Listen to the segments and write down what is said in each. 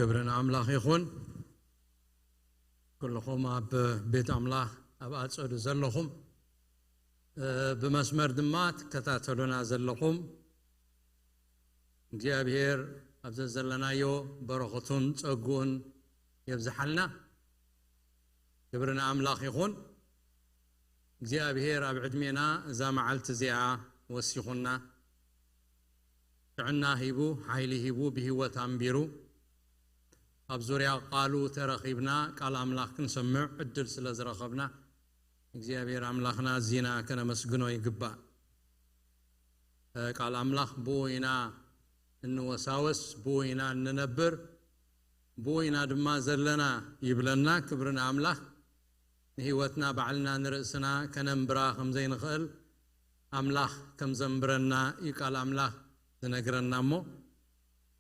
ክብሪ ንኣምላኽ ይኹን። ኩልኹም ኣብ ቤት ኣምላኽ ኣብ ኣጸዱ ዘለኹም፣ እ፣ ብመስመር ድማ ትከታተሉና ዘለኹም፣ እግዚኣብሔር ኣብ ዘዘለናዮ በረኸቱን ጸግኡን የብዝሓልና። ክብሪ ንኣምላኽ ይኹን። እግዚኣብሔር ኣብ ዕድሜና እዛ መዓልቲ እዚኣ ወሲኹና፣ ጥዕና ሂቡ፣ ሓይሊ ሂቡ፣ ብህይወት ኣንቢሩ፣ ኣብ ዙርያ ቃሉ ተረኺብና ቃል ኣምላኽ ክንሰምዕ ዕድል ስለ ዝረኸብና፣ እግዚኣብሔር ኣምላኽና ኣዚና ከነመስግኖ ይግባእ። እ፣ ቃል ኣምላኽ ብኡ ኢና እንወሳወስ፣ ብኡ ኢና እንነብር፣ ብኡ ኢና ድማ ዘለና ይብለና። ክብሪ ንኣምላኽ። ንህይወትና ባዕልና ንርእስና ከነንብራ ከም ዘይንኽእል ኣምላኽ ከም ዘንብረና እዩ ቃል ኣምላኽ ዝነግረና። እሞ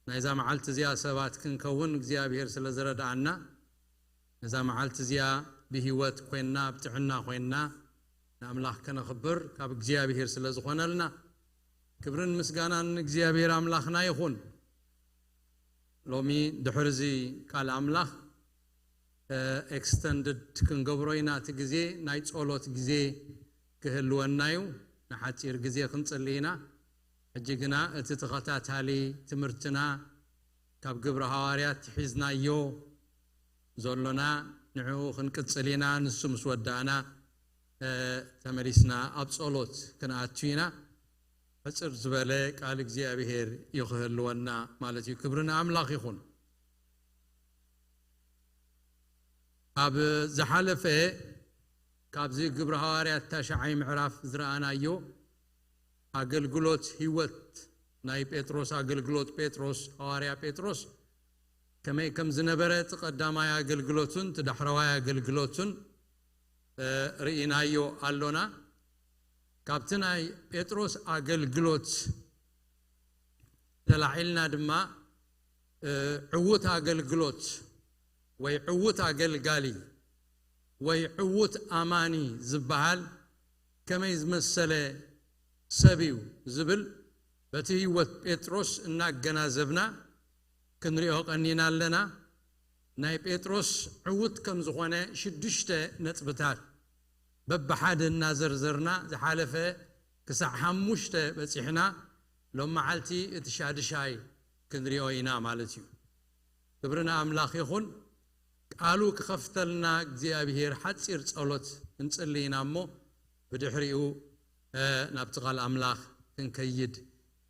ናይዛ መዓልቲ እዚኣ ሰባት ክንከውን እግዚኣብሔር ስለ ዝረድኣና፣ ነዛ መዓልቲ እዚኣ ብህይወት ኮይንና፣ ኣብ ጥዕና ኮይንና ንኣምላኽ ከነኽብር ካብ እግዚኣብሔር ስለ ዝኾነልና፣ ክብርን ምስጋናን ንእግዚኣብሔር ኣምላኽና ይኹን። ሎሚ ድሕሪ እዚ ቃል ኣምላኽ፣ እ፣ ኤክስተንድድ ክንገብሮ ኢና። እቲ ግዜ ናይ ጸሎት ግዜ ክህልወና እዩ። ንሓጺር ግዜ ክንጽሊ ኢና። ሕጂ ግና እቲ ተኸታታሊ ትምህርትና ካብ ግብረ ሃዋርያት ሒዝናዮ ዘሎና ንዕኡ ክንቅጽል ኢና። ንሱ ምስ ወዳእና፣ እ፣ ተመሊስና ኣብ ጸሎት ክንኣቱ ኢና። ሕጽር ዝበለ ቃል እግዚኣብሔር እዩ ክህልወና ማለት እዩ። ክብሪ ንኣምላኽ ይኹን። ኣብ ዝሓለፈ ካብዚ ግብሪ ሃዋርያት ታሽዓይ ምዕራፍ ዝረኣናዮ ኣገልግሎት ህይወት ናይ ጴጥሮስ፣ ኣገልግሎት ጴጥሮስ፣ ሃዋርያ ጴጥሮስ ከመይ ከም ዝነበረ፣ እቲ ቀዳማይ ኣገልግሎቱን እቲ ዳሕረዋይ ኣገልግሎቱን፣ እ፣ ርኢናዮ ኣሎና። ካብቲ ናይ ጴጥሮስ ኣገልግሎት ተላዒልና ድማ፣ እ፣ ዕዉት ኣገልግሎት ወይ ዕዉት ኣገልጋሊ ወይ ዕዉት ኣማኒ ዝበሃል ከመይ ዝመሰለ ሰብ እዩ ዝብል በቲ ህይወት ጴጥሮስ እናገናዘብና ክንሪኦ ቀኒና ኣለና። ናይ ጴጥሮስ ዕዉት ከም ዝኾነ ሽዱሽተ ነጥብታት በብሓደ እናዘርዘርና ዝሓለፈ ክሳዕ ሓሙሽተ በጺሕና፣ ሎም መዓልቲ እቲ ሻድሻይ ክንሪኦ ኢና ማለት እዩ። ክብሪ ንኣምላኽ ይኹን። ቃሉ ክኸፍተልና እግዚኣብሔር ሓጺር ጸሎት ክንጽሊ ኢና እሞ፣ ብድሕሪኡ፣ እ፣ ናብቲ ቃል ኣምላኽ ክንከይድ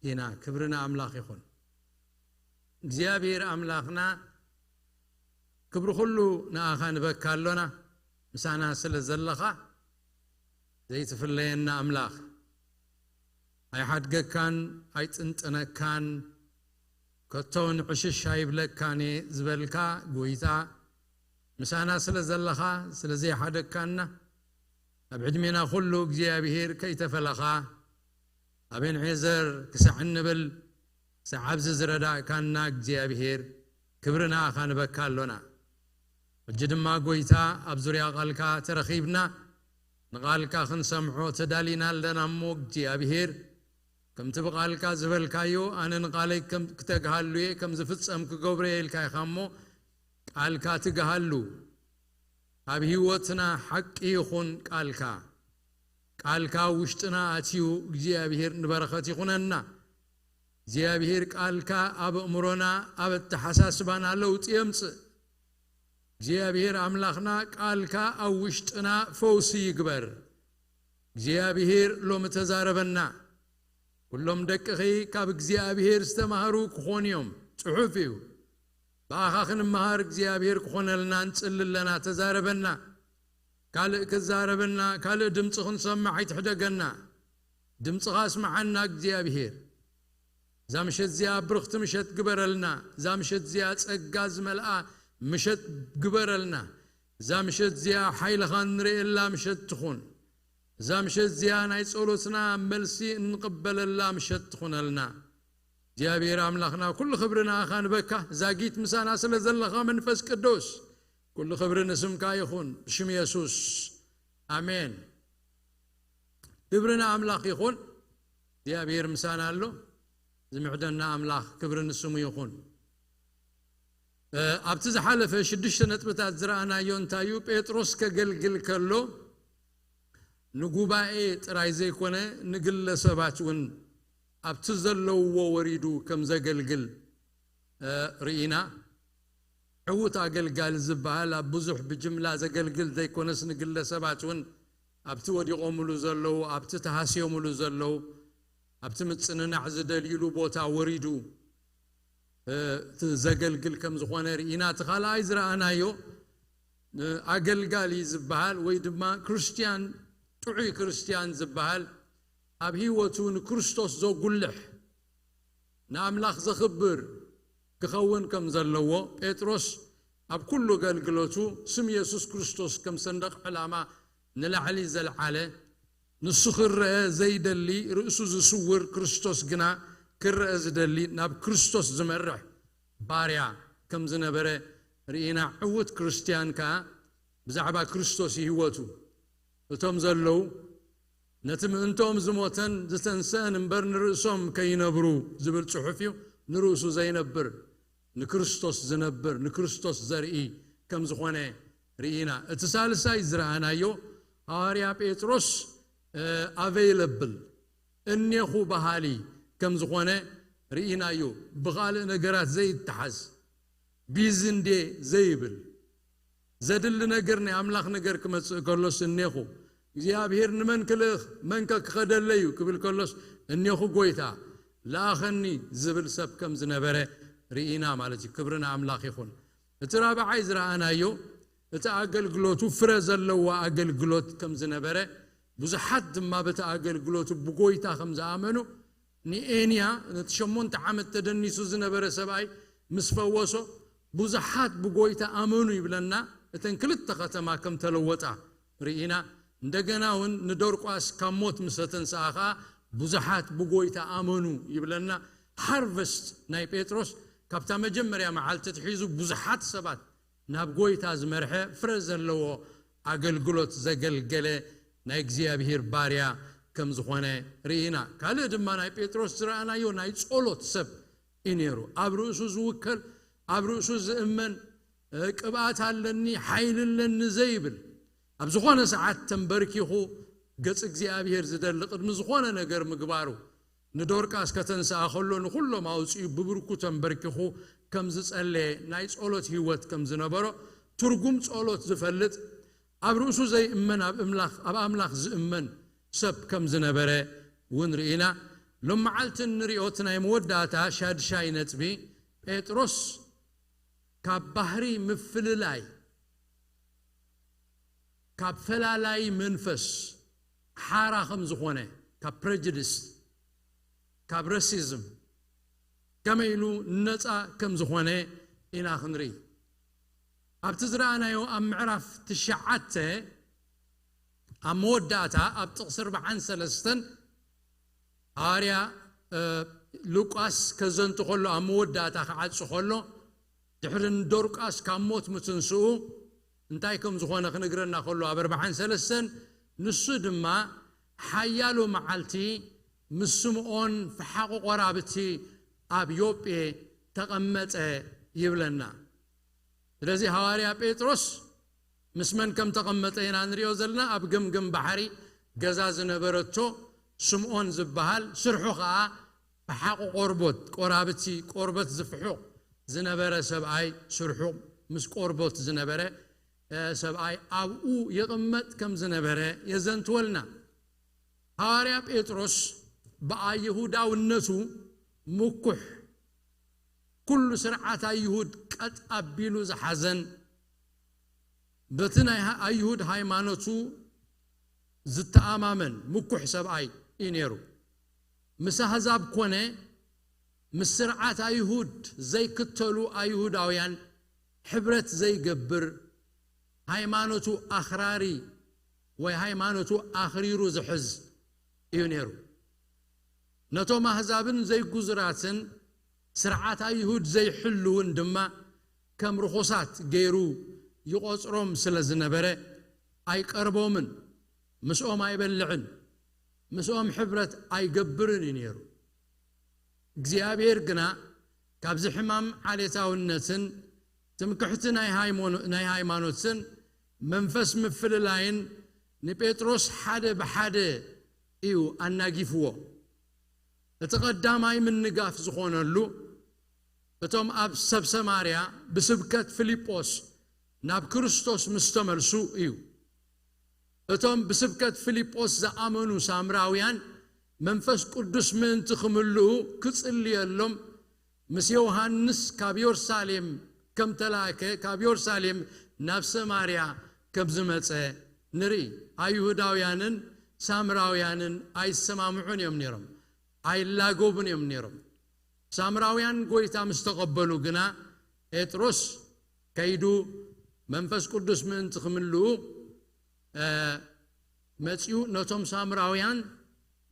ኢና። ክብሪ ንኣምላኽ ይኹን። እግዚኣብሔር ኣምላኽና፣ ክብሪ ኩሉ ንኣኻ ንበካ ኣሎና። ምሳና ስለ ዘለኻ ዘይትፍለየና ኣምላኽ፣ ኣይሓድገካን ኣይጥንጥነካን፣ ከቶ ንዕሽሽ ኣይብለካን እየ ዝበልካ ጎይታ፣ ምሳና ስለ ዘለኻ፣ ስለ ዘይሓደግካና፣ ኣብ ዕድሜና ኩሉ እግዚኣብሔር ከይተፈለኻ፣ ኣብ ኤንዔዘር ክሳዕ እንብል፣ ክሳዕ ኣብዚ ዝረዳእካና እግዚኣብሔር፣ ክብሪ ንኣኻ ንበካ ኣሎና። ሕጂ ድማ ጎይታ፣ ኣብ ዙርያ ቃልካ ተረኺብና፣ ንቓልካ ክንሰምዖ ተዳሊና ኣለና እሞ፣ እግዚኣብሔር፣ ከምቲ ብቓልካ ዝበልካዮ፣ ኣነ ንቓለይ ከም ክተግሃሉ እየ፣ ከም ዝፍጸም ክገብሮ እየ ኢልካ ኢኻ እሞ፣ ቃልካ ትግሃሉ። ኣብ ህይወትና ሓቂ ይኹን ቃልካ። ቃልካ ኣብ ውሽጥና ኣትዩ እግዚኣብሔር ንበረኸት ይኹነና። እግዚኣብሔር ቃልካ ኣብ ኣእምሮና፣ ኣብ ኣተሓሳስባና ለውጢ የምጽእ። እግዚኣብሔር ኣምላኽና ቃልካ ኣብ ውሽጥና ፈውሲ ይግበር። እግዚኣብሔር ሎሚ ተዛረበና። ኩሎም ደቅኺ ካብ እግዚኣብሔር ዝተማህሩ ክኾኑ እዮም። ጽሑፍ እዩ። ብኣኻ ክንመሃር እግዚኣብሔር ክኾነልና ንጽሊ ኣለና። ተዛረበና። ካልእ ክዛረበና፣ ካልእ ድምፂ ክንሰምዕ ኣይትሕደገና። ድምፅኻ ኣስምዓና እግዚኣብሔር። እዛ ምሸት እዚኣ ብርኽቲ ምሸት ግበረልና። እዛ ምሸት እዚኣ ጸጋ ዝመልኣ ምሸት ግበረልና። እዛ ምሸት እዚኣ ሓይልኻ እንርእየላ ምሸት ትኹን። እዛ ምሸት እዚኣ ናይ ጸሎትና መልሲ እንቕበለላ ምሸት ትኹነልና። እግዚኣብሔር ኣምላኽና፣ ኩሉ ክብሪ ንኣኻ ንበካ። ዛጊት ምሳና ስለ ዘለኻ መንፈስ ቅዱስ፣ ኩሉ ክብሪ ንስምካ ይኹን፣ ብሽም የሱስ፣ ኣሜን። ክብሪ ንኣምላኽ ይኹን። እግዚኣብሔር ምሳና ኣሎ። ዝምዕደና ኣምላኽ፣ ክብሪ ንስሙ ይኹን። ኣብቲ ዝሓለፈ ሽዱሽተ ነጥብታት ዝረኣናዮ እንታይ እዩ? ጴጥሮስ ከገልግል ከሎ ንጉባኤ ጥራይ ዘይኮነ ንግለሰባት እውን ኣብቲ ዘለውዎ ወሪዱ ከም ዘገልግል ርኢና። ዕዉት ኣገልጋሊ ዝበሃል ኣብ ብዙሕ ብጅምላ ዘገልግል ዘይኮነስ ንግለሰባት እውን ኣብቲ ወዲቖምሉ ዘለዉ፣ ኣብቲ ተሃስዮምሉ ዘለዉ፣ ኣብቲ ምጽንናዕ ዝደልዩሉ ቦታ ወሪዱ ዘገልግል ከም ዝኾነ ርኢና። እቲ ካልኣይ ዝረኣናዮ ኣገልጋሊ ዝበሃል ወይ ድማ ክርስቲያን፣ ጥዑይ ክርስቲያን ዝበሃል ኣብ ህይወቱ ንክርስቶስ ዘጉልሕ፣ ንኣምላኽ ዘኽብር ክኸውን ከም ዘለዎ ጴጥሮስ ኣብ ኩሉ ኣገልግሎቱ ስም የሱስ ክርስቶስ ከም ሰንደቕ ዕላማ ንላዕሊ ዘልዓለ፣ ንሱ ክረአ ዘይደሊ፣ ርእሱ ዝስውር፣ ክርስቶስ ግና ክረአ ዝደሊ፣ ናብ ክርስቶስ ዝመርሕ ባርያ ከም ዝነበረ ርኢና። ዕዉት ክርስትያን ከኣ ብዛዕባ ክርስቶስ ይህይወቱ። እቶም ዘለዉ ነቲ ምእንቶም ዝሞተን ዝተንስአን እምበር ንርእሶም ከይነብሩ ዝብል ጽሑፍ እዩ። ንርእሱ ዘይነብር፣ ንክርስቶስ ዝነብር፣ ንክርስቶስ ዘርኢ ከም ዝኾነ ርኢና። እቲ ሳልሳይ ዝረኣናዮ ሃዋርያ ጴጥሮስ ኣቨይለብል፣ እኔኹ በሃሊ ከም ዝኾነ ርኢናዮ። ብኻልእ ነገራት ዘይተሓዝ፣ ቢዚ እንዴ ዘይብል፣ ዘድሊ ነገር ናይ ኣምላኽ ነገር ክመጽእ ከሎስ እኔኹ፣ እግዚኣብሔር ንመን ክልእኽ፣ መንከ ክኸደለይ እዩ ክብል ከሎስ እኔኹ ጎይታ ለኣኸኒ ዝብል ሰብ ከም ዝነበረ ርኢና ማለት እዩ። ክብሪ ንኣምላኽ ይኹን። እቲ ራብዓይ ዝረኣናዮ እቲ ኣገልግሎቱ ፍረ ዘለዎ ኣገልግሎት ከም ዝነበረ፣ ብዙሓት ድማ በቲ ኣገልግሎቱ ብጎይታ ከም ዝኣመኑ፣ ንኤንያ ነቲ ሸሞንተ ዓመት ተደኒሱ ዝነበረ ሰብኣይ ምስ ፈወሶ፣ ብዙሓት ብጎይታ ኣመኑ ይብለና። እተን ክልተ ከተማ ከም ተለወጣ ርኢና። እንደገና እውን ንዶርቋስ ካብ ሞት ምስ ተንስኣ ኸኣ ብዙሓት ብጎይታ ኣመኑ ይብለና። ሃርቨስት ናይ ጴጥሮስ ካብታ መጀመርያ መዓልቲ ትሒዙ ብዙሓት ሰባት ናብ ጎይታ ዝመርሐ ፍረ ዘለዎ ኣገልግሎት ዘገልገለ ናይ እግዚኣብሔር ባርያ ከም ዝኾነ ርኢና። ካልእ ድማ ናይ ጴጥሮስ ዝረኣናዮ ናይ ጸሎት ሰብ እዩ ነይሩ። ኣብ ርእሱ ዝውከል፣ ኣብ ርእሱ ዝእመን፣ እ፣ ቅብኣት ኣለኒ፣ ሓይሊ ኣለኒ ዘይብል፣ ኣብ ዝኾነ ሰዓት ተንበርኪኹ ገጽ እግዚኣብሔር ዝደሊ ቅድሚ ዝኾነ ነገር ምግባሩ፣ ንዶርቃስ ከተንስኣ ከሎ ንኹሎም ኣውጺኡ ብብርኩ ተንበርኪኹ ከም ዝጸለየ፣ ናይ ጸሎት ህይወት ከም ዝነበሮ፣ ትርጉም ጸሎት ዝፈልጥ፣ ኣብ ርእሱ ዘይእመን ኣብ እምላኽ፣ ኣብ ኣምላኽ ዝእመን ሰብ ከም ዝነበረ እውን ርኢና። ሎም መዓልቲ እንሪኦ እቲ ናይ መወዳእታ ሻድሻይ ነጥቢ፣ ጴጥሮስ ካብ ባህሪ ምፍልላይ፣ ካብ ፈላላይ መንፈስ ሓራ ከም ዝኾነ፣ ካብ ፕሬጁዲስ፣ ካብ ራሲዝም ከመይ ኢሉ ነፃ ከም ዝኾነ ኢና ክንርኢ። ኣብቲ ዝረኣናዮ ኣብ ምዕራፍ ትሽዓተ ኣብ መወዳእታ ኣብ ጥቕሲ ኣርባዓን ሰለስተን ሃዋርያ፣ እ፣ ሉቃስ ከዘንቱ ከሎ ኣብ መወዳእታ ክዓጹ ከሎ ድሕሪ ንዶርቃስ ካብ ሞት ምትንስኡ እንታይ ከም ዝኾነ ክነግረና ከሎ ኣብ ኣርባዓን ሰለስተን ንሱ ድማ ሓያሎ መዓልቲ ምስ ስምኦን ፈሓቑ ቆራብቲ ኣብ ዮጴ ተቐመጠ ይብለና። ስለዚ ሃዋርያ ጴጥሮስ ምስ መን ከም ተቐመጠ ኢና ንሪኦ ዘለና። ኣብ ገምገም ባሕሪ ገዛ ዝነበረቶ ስምኦን ዝበሃል፣ ስርሑ ኸኣ ፈሓቑ ቆርቦት፣ ቆራብቲ ቆርበት ዝፍሑቕ ዝነበረ ሰብኣይ፣ ስርሑ ምስ ቆርቦት ዝነበረ፣ እ፣ ሰብኣይ ኣብኡ ይቕመጥ ከም ዝነበረ የዘንትወልና። ሃዋርያ ጴጥሮስ ብኣይሁዳውነቱ ምኩሕ፣ ኩሉ ስርዓት ኣይሁድ ቀጥ ኣቢሉ ዝሓዘን፣ በቲ ናይ ኣይሁድ ሃይማኖቱ ዝተኣማመን ምኩሕ ሰብኣይ እዩ ነይሩ። ምስ ኣህዛብ ኮነ ምስ ስርዓት ኣይሁድ ዘይክተሉ ኣይሁዳውያን ሕብረት ዘይገብር፣ ሃይማኖቱ ኣኽራሪ ወይ ሃይማኖቱ ኣኽሪሩ ዝሕዝ እዩ ነይሩ። ነቶም ኣህዛብን ዘይጉዙራትን ስርዓት ኣይሁድ ዘይሕልውን ድማ ከም ርኹሳት ገይሩ ይቖጽሮም ስለ ዝነበረ ኣይቀርቦምን፣ ምስኦም ኣይበልዕን፣ ምስኦም ሕብረት ኣይገብርን እዩ ነይሩ። እግዚኣብሔር ግና ካብዚ ሕማም ዓሌታውነትን ትምክሕቲ ናይ ሃይማኖ-፣ ናይ ሃይማኖትን መንፈስ ምፍልላይን ንጴጥሮስ ሓደ ብሓደ እዩ ኣናጊፍዎ። እቲ ቀዳማይ ምንጋፍ ዝኾነሉ፣ እቶም ኣብ ሰብ ሰማርያ ብስብከት ፊልጶስ ናብ ክርስቶስ ምስ ተመልሱ እዩ። እቶም ብስብከት ፊልጶስ ዝኣመኑ ሳምራውያን መንፈስ ቅዱስ ምእንቲ ክምልኡ ክጽልየሎም ምስ ዮሃንስ ካብ ዮርሳሌም ከም ተላእከ፣ ካብ ዮርሳሌም ናብ ሰማርያ ከም ዝመጸ ንርኢ። ኣይሁዳውያንን ሳምራውያንን ኣይሰማምዑን እዮም ነይሮም፣ ኣይላጎቡን እዮም ነይሮም። ሳምራውያን ጎይታ ምስ ተቐበሉ ግና፣ ጴጥሮስ ከይዱ መንፈስ ቅዱስ ምእንቲ ክምልኡ፣ እ፣ መጺኡ ነቶም ሳምራውያን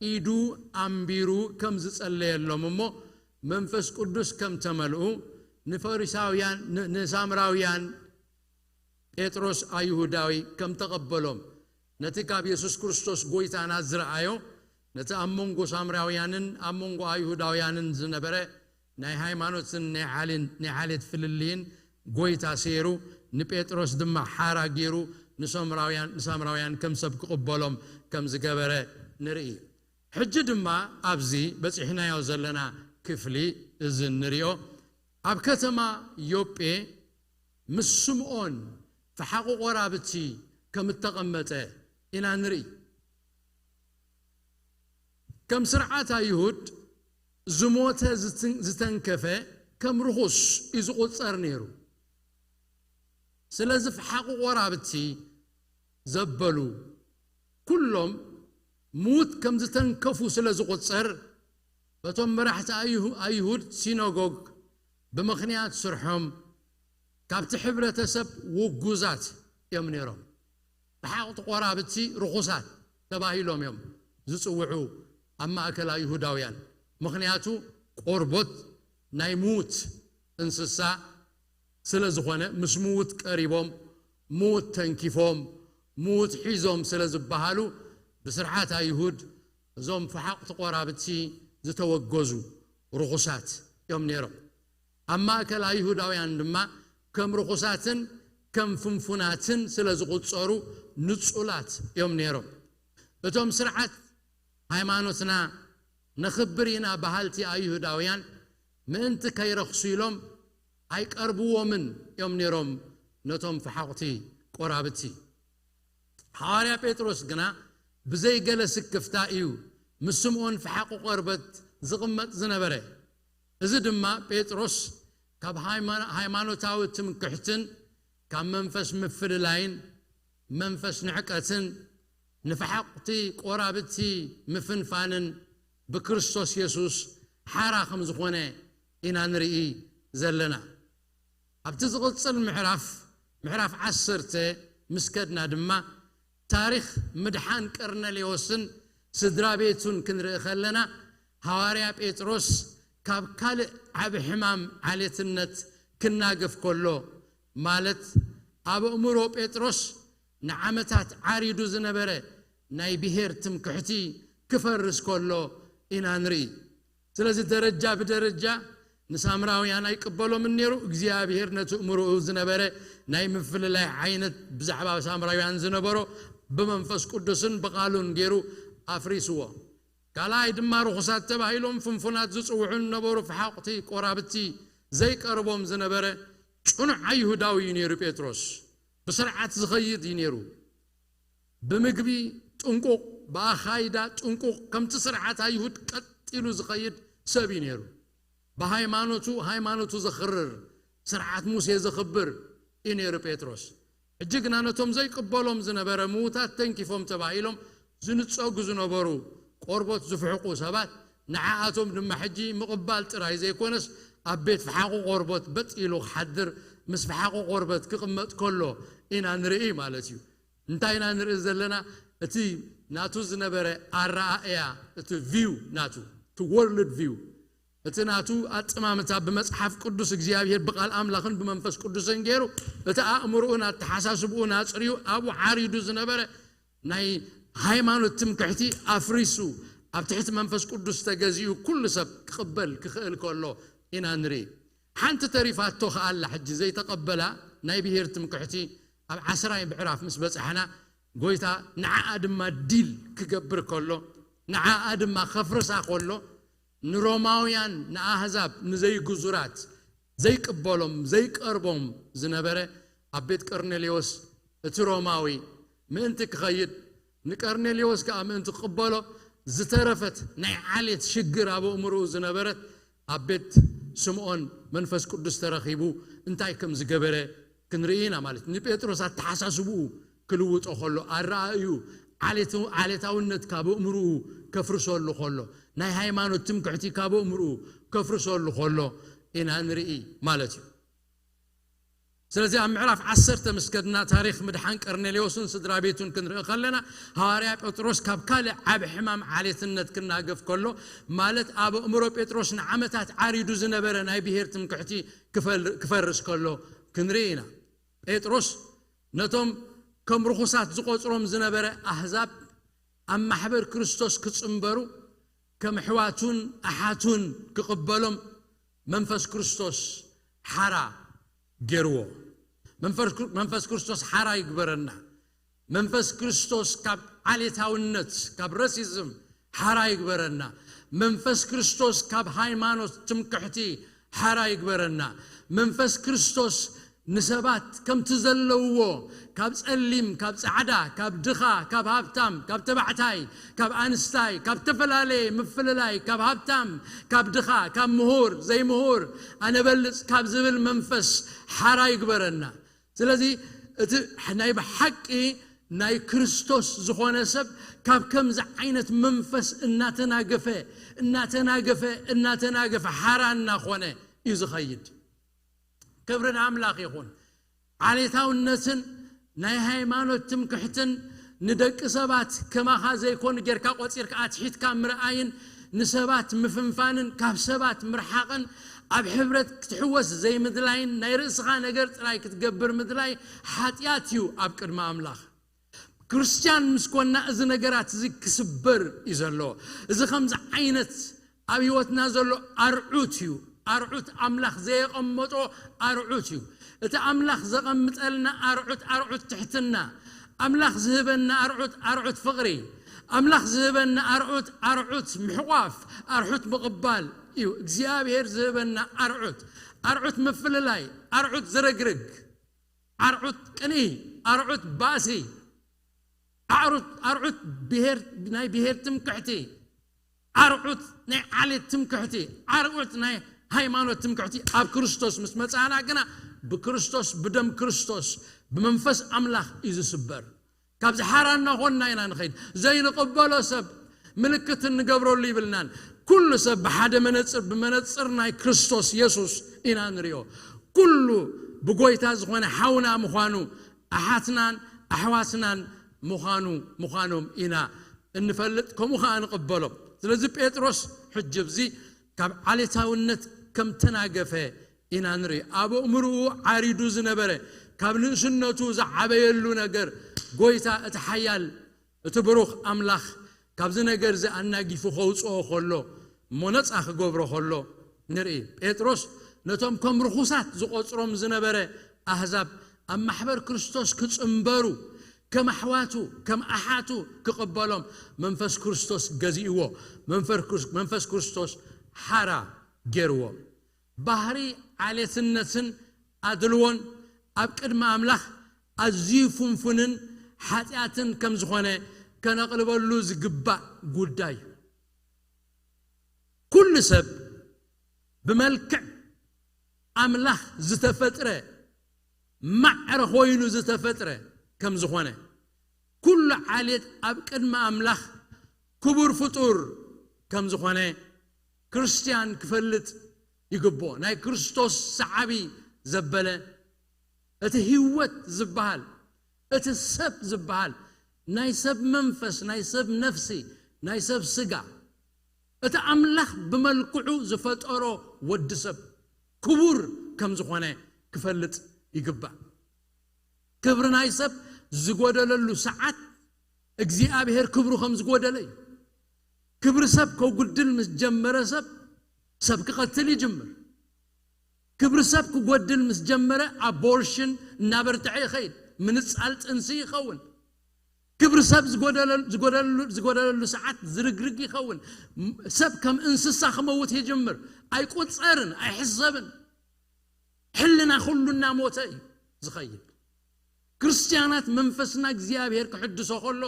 ኢዱ ኣንቢሩ ከም ዝጸለየሎም እሞ መንፈስ ቅዱስ ከም ተመልኡ ንፈሪሳውያን፣ ን-፣ ንሳምራውያን ጴጥሮስ ኣይሁዳዊ ከም ተቐበሎም፣ ነቲ ካብ የሱስ ክርስቶስ ጎይታና ዝረኣዮ፣ ነቲ ኣብ መንጎ ሳምራውያንን ኣብ መንጎ ኣይሁዳውያንን ዝነበረ ናይ ሃይማኖትን ናይ ዓልን-፣ ናይ ዓሌት ፍልልይን ጎይታ ሰይሩ፣ ንጴጥሮስ ድማ ሓራ ገይሩ ንሳምራውያን፣ ንሳምራውያን ከም ሰብ ክቕበሎም ከም ዝገበረ ንርኢ። ሕጂ ድማ ኣብዚ በጺሕናዮ ዘለና ክፍሊ እዚ እንሪኦ፣ ኣብ ከተማ ዮጴ ምስ ስምዖን ፈሓቑ ቆራብቲ ከም እተቐመጠ ኢና ንርኢ። ከም ስርዓት ኣይሁድ ዝሞተ ዝትን-፣ ዝተንከፈ ከም ርኹስ እዩ ዝቑጸር ነይሩ። ስለዚ ፈሓቑ ቆራብቲ ዘበሉ ኩሎም ምዉት ከም ዝተንከፉ ስለ ዝቑጸር፣ በቶም መራሕቲ ኣይሁ-፣ ኣይሁድ ሲናጎግ ብምኽንያት ስርሖም ካብቲ ሕብረተሰብ ውጉዛት እዮም ነይሮም። ፈሓቕቲ ቆራብቲ ርኹሳት ተባሂሎም እዮም ዝጽውዑ ኣብ ማእከል ኣይሁዳውያን። ምኽንያቱ ቆርቦት ናይ ምዉት እንስሳ ስለ ዝኾነ፣ ምስ ምዉት ቀሪቦም፣ ምዉት ተንኪፎም፣ ምዉት ሒዞም ስለ ዝበሃሉ፣ ብስርዓት ኣይሁድ እዞም ፈሓቕቲ ቆራብቲ ዝተወገዙ ርኹሳት እዮም ነይሮም። ኣብ ማእከል ኣይሁዳውያን ድማ ከም ርኹሳትን ከም ፍንፉናትን ስለ ዝቑጸሩ ንጹላት እዮም ነይሮም። እቶም ስርዓት ሃይማኖትና ነኽብር ኢና በሃልቲ ኣይሁዳውያን ምእንቲ ከይረኽሱ ኢሎም ኣይቀርብዎምን እዮም ነይሮም ነቶም ፈሓቑቲ ቆራብቲ። ሃዋርያ ጴጥሮስ ግና ብዘይ ገለ ስክፍታ እዩ ምስ ስምዖን ፈሓቑ ቆርበት ዝቕመጥ ዝነበረ። እዚ ድማ ጴጥሮስ ካብ ሃይማ-፣ ሃይማኖታዊ ትምክሕትን ካብ መንፈስ ምፍልላይን መንፈስ ንዕቀትን ንፈሓቕቲ ቆራብቲ ምፍንፋንን ብክርስቶስ የሱስ ሓራ ከም ዝኾነ ኢና ንርኢ ዘለና። ኣብቲ ዝቕጽል ምዕራፍ፣ ምዕራፍ ዓሰርተ ምስ ከድና ድማ፣ ታሪኽ ምድሓን ቀርነሌዎስን ስድራ ቤቱን ክንርኢ ከለና፣ ሃዋርያ ጴጥሮስ ካብ ካልእ ዓቢ ሕማም ዓሌትነት ክናገፍ ከሎ፣ ማለት ኣብ ኣእምሮ ጴጥሮስ ንዓመታት ዓሪዱ ዝነበረ ናይ ብሄር ትምክሕቲ ክፈርስ ከሎ ኢና ንርኢ። ስለዚ ደረጃ ብደረጃ ንሳምራውያን ኣይቅበሎምን ነይሩ። እግዚኣብሔር ነቲ እምርኡ ዝነበረ ናይ ምፍልላይ ዓይነት ብዛዕባ ሳምራውያን ዝነበሮ ብመንፈስ ቅዱስን ብቓሉን ገይሩ ኣፍሪስዎ። ካልኣይ ድማ ርኹሳት ተባሂሎም ፍንፉናት ዝጽውዑ ነበሩ። ፈሓቑቲ ቆራብቲ ዘይቀርቦም ዝነበረ ጽኑዕ ኣይሁዳዊ እዩ ነይሩ ጴጥሮስ። ብስርዓት ዝኸይድ እዩ ነይሩ። ብምግቢ ጥንቁቕ፣ ብኣኻይዳ ጥንቁቕ፣ ከምቲ ስርዓት ኣይሁድ ቀጥ ኢሉ ዝኸይድ ሰብ እዩ ነይሩ። ብሃይማኖቱ፣ ሃይማኖቱ ዘኽርር፣ ስርዓት ሙሴ ዘኽብር እዩ ነይሩ ጴጥሮስ። ሕጂ ግና ነቶም ዘይቅበሎም ዝነበረ ምዉታት ተንኪፎም ተባሂሎም ዝንጸጉ ዝነበሩ ቆርቦት ዝፍሕቑ ሰባት፣ ንዓኣቶም ድማ ሕጂ ምቕባል ጥራይ ዘይኮነስ ኣብ ቤት ፈሓቑ ቆርቦት በጥ ኢሉ ክሓድር፣ ምስ ፈሓቑ ቆርበት ክቕመጥ ከሎ ኢና ንርኢ ማለት እዩ። እንታይ ኢና ንርኢ ዘለና? እቲ ናቱ ዝነበረ ኣረኣእያ፣ እቲ ቪው ናቱ፣ እቲ ወርልድ ቪው፣ እቲ ናቱ ኣጠማምታ ብመጽሓፍ ቅዱስ እግዚኣብሔር ብቓል ኣምላኽን ብመንፈስ ቅዱስን ገይሩ፣ እቲ ኣእምሮኡን ኣተሓሳስብኡን ኣጽርዩ ኣብኡ ዓሪዱ ዝነበረ ናይ ሃይማኖት ትምክሕቲ ኣፍሪሱ፣ ኣብ ትሕቲ መንፈስ ቅዱስ ተገዚኡ ኩሉ ሰብ ክቕበል ክኽእል ከሎ ኢና ንርኢ። ሓንቲ ተሪፋቶ ከኣላ ሕጂ ዘይተቐበላ ናይ ብሄር ትምክሕቲ ኣብ ዓስራይ ምዕራፍ ምስ በጻሕና፣ ጎይታ ንዓኣ ድማ ዲል ክገብር ከሎ፣ ንዓኣ ድማ ከፍርሳ ከሎ፣ ንሮማውያን፣ ንኣህዛብ፣ ንዘይግዙራት ዘይቅበሎም ዘይቀርቦም ዝነበረ ኣብ ቤት ቀርኔሌዎስ እቲ ሮማዊ ምእንቲ ክኸይድ፣ ንቀርኔሌዎስ ከኣ ምእንቲ ክቕበሎ፣ ዝተረፈት ናይ ዓሌት ሽግር ኣብ ኣእምርኡ ዝነበረት ኣብ ቤት ስምዖን መንፈስ ቅዱስ ተረኺቡ እንታይ ከም ዝገበረ ክንርኢ ኢና። ማለት ንጴጥሮስ ኣተሓሳስብኡ ክልውጦ ከሎ፣ ኣረኣእዩ፣ ዓሌቱ- ዓሌታውነት ካብ ኣእምርኡ ከፍርሰሉ ከሎ፣ ናይ ሃይማኖት ትምክሕቲ ካብ ኣእምርኡ ከፍርሰሉ ከሎ ኢና ንርኢ ማለት እዩ። ስለዚ ኣብ ምዕራፍ ዓሰርተ ምስ ከድና፣ ታሪኽ ምድሓን ቀርኔሌዎስን ስድራ ቤቱን ክንርኢ ከለና፣ ሃዋርያ ጴጥሮስ ካብ ካልእ ዓቢ ሕማም ዓሌትነት ክናገፍ ከሎ፣ ማለት ኣብ ኣእምሮ ጴጥሮስ ንዓመታት ዓሪዱ ዝነበረ ናይ ብሄር ትምክሕቲ ክፈል- ክፈርስ ከሎ ክንርኢ ኢና። ጴጥሮስ ነቶም ከም ርኹሳት ዝቖጽሮም ዝነበረ ኣህዛብ ኣብ ማሕበር ክርስቶስ ክጽንበሩ፣ ከም ኣሕዋቱን ኣሓቱን ክቕበሎም መንፈስ ክርስቶስ ሓራ ገይርዎ። መንፈስ ክር- መንፈስ ክርስቶስ ሓራ ይግበረና። መንፈስ ክርስቶስ ካብ ዓሌታውነት፣ ካብ ረሲዝም ሓራ ይግበረና። መንፈስ ክርስቶስ ካብ ሃይማኖት ትምክሕቲ ሓራ ይግበረና። መንፈስ ክርስቶስ ንሰባት ከምቲ ዘለውዎ፣ ካብ ጸሊም፣ ካብ ጻዕዳ፣ ካብ ድኻ፣ ካብ ሃብታም፣ ካብ ተባዕታይ፣ ካብ ኣንስታይ፣ ካብ ተፈላለየ ምፍልላይ፣ ካብ ሃብታም፣ ካብ ድኻ፣ ካብ ምሁር፣ ዘይምሁር፣ ኣነበልጽ ካብ ዝብል መንፈስ ሓራ ይግበረና። ስለዚ እቲ ናይ ብሓቂ ናይ ክርስቶስ ዝኾነ ሰብ ካብ ከምዚ ዓይነት መንፈስ እናተናገፈ፣ እናተናገፈ፣ እናተናገፈ ሓራ እናኾነ እዩ ዝኸይድ። ክብሪ ንኣምላኽ ይኹን። ዓሌታውነትን ናይ ሃይማኖት ትምክሕትን ንደቂ ሰባት ከማኻ ዘይኮኑ ጌርካ ቆጺርካ ኣትሒትካ ምርኣይን ንሰባት ምፍንፋንን ካብ ሰባት ምርሓቕን ኣብ ሕብረት ክትሕወስ ዘይምድላይን ናይ ርእስኻ ነገር ጥራይ ክትገብር ምድላይ ሓጢኣት እዩ ኣብ ቅድሚ ኣምላኽ። ክርስትያን ምስ ኮና እዚ ነገራት እዚ ክስበር እዩ ዘለዎ። እዚ ከምዚ ዓይነት ኣብ ህይወትና ዘሎ ኣርዑት እዩ። ኣርዑት ኣምላኽ ዘየቐመጦ ኣርዑት እዩ። እቲ ኣምላኽ ዘቐምጠልና ኣርዑት፣ ኣርዑት ትሕትና፣ ኣምላኽ ዝህበና ኣርዑት፣ ኣርዑት ፍቕሪ፣ ኣምላኽ ዝህበና ኣርዑት፣ ኣርዑት ምሕቋፍ፣ ኣርዑት ምቕባል እዩ። እግዚኣብሔር ዝህበና ኣርዑት፣ ኣርዑት ምፍልላይ፣ ኣርዑት ዝርግርግ፣ ኣርዑት ቅንኢ፣ ኣርዑት ባእሲ፣ ኣርዑት፣ ኣርዑት ብሄር፣ ናይ ብሄር ትምክሕቲ፣ ኣርዑት ናይ ዓሌት ትምክሕቲ፣ ኣርዑት ናይ ሃይማኖት ትምክሕቲ ኣብ ክርስቶስ ምስ መጻና ግና፣ ብክርስቶስ፣ ብደም ክርስቶስ፣ ብመንፈስ ኣምላኽ እዩ ዝስበር። ካብዚ ሓራ እናኾንና ኢና ንኸይድ። ዘይንቕበሎ ሰብ ምልክት እንገብረሉ ይብልናን። ኩሉ ሰብ ብሓደ መነጽር፣ ብመነጽር ናይ ክርስቶስ የሱስ ኢና ንሪኦ። ኩሉ ብጎይታ ዝኾነ ሓውና ምዃኑ፣ ኣሓትናን ኣሕዋትናን ምዃኑ፣ ምዃኖም ኢና እንፈልጥ፣ ከምኡ ኸዓ ንቕበሎ። ስለዚ ጴጥሮስ ሕጂ ኣብዚ ካብ ዓሌታውነት ከም ተናገፈ ኢና ንርኢ። ኣብ ኣእምርኡ ዓሪዱ ዝነበረ፣ ካብ ንእስነቱ ዝዓበየሉ ነገር፣ ጎይታ እቲ ሓያል፣ እቲ ብሩኽ ኣምላኽ ካብዚ ነገር እዚ ኣናጊፉ ከውጽኦ ከሎ፣ እሞ ነጻ ክገብሮ ከሎ ንርኢ። ጴጥሮስ ነቶም ከም ርኹሳት ዝቖጽሮም ዝነበረ ኣህዛብ ኣብ ማሕበር ክርስቶስ ክጽንበሩ፣ ከም ኣሕዋቱ፣ ከም ኣሓቱ ክቕበሎም መንፈስ ክርስቶስ ገዚእዎ። መንፈር ክርስ-፣ መንፈስ ክርስቶስ ሓራ ገይርዎ። ባህሪ ዓሌትነትን ኣድልዎን ኣብ ቅድሚ ኣምላኽ ኣዝዩ ፍንፉንን ሓጢኣትን ከም ዝኾነ ከነቕልበሉ ዝግባእ ጉዳይ እዩ። ኩሉ ሰብ ብመልክዕ ኣምላኽ ዝተፈጥረ፣ ማዕረ ኮይኑ ዝተፈጥረ ከም ዝኾነ፣ ኩሉ ዓሌት ኣብ ቅድሚ ኣምላኽ ክቡር ፍጡር ከም ዝኾነ ክርስትያን ክፈልጥ ይግብኦ። ናይ ክርስቶስ ሰዓቢ ዘበለ፣ እቲ ህይወት ዝበሃል፣ እቲ ሰብ ዝበሃል፣ ናይ ሰብ መንፈስ፣ ናይ ሰብ ነፍሲ፣ ናይ ሰብ ስጋ፣ እቲ ኣምላኽ ብመልክዑ ዝፈጠሮ ወዲ ሰብ ክቡር ከም ዝኾነ ክፈልጥ ይግባእ። ክብሪ ናይ ሰብ ዝጎደለሉ ሰዓት እግዚኣብሔር ክብሩ ከም ዝጎደለ እዩ። ክብሪ ሰብ ከጉድል ምስ ጀመረ ሰብ፣ ሰብ ክቐትል ይጅምር። ክብሪ ሰብ ክጎድል ምስ ጀመረ ኣቦርሽን እናበርትዐ ይኸይድ። ምንጻል ጥንሲ ይኸውን። ክብሪ ሰብ ዝጎደለሉ ሰዓት ዝርግርግ ይኸውን። ሰብ ከም እንስሳ ክመውት ይጅምር። ኣይቁጸርን ኣይሕሰብን። ሕልና ኩሉ እናሞተ እዩ ዝኸይድ። ክርስትያናት መንፈስና እግዚኣብሔር ክሕድሶ ከሎ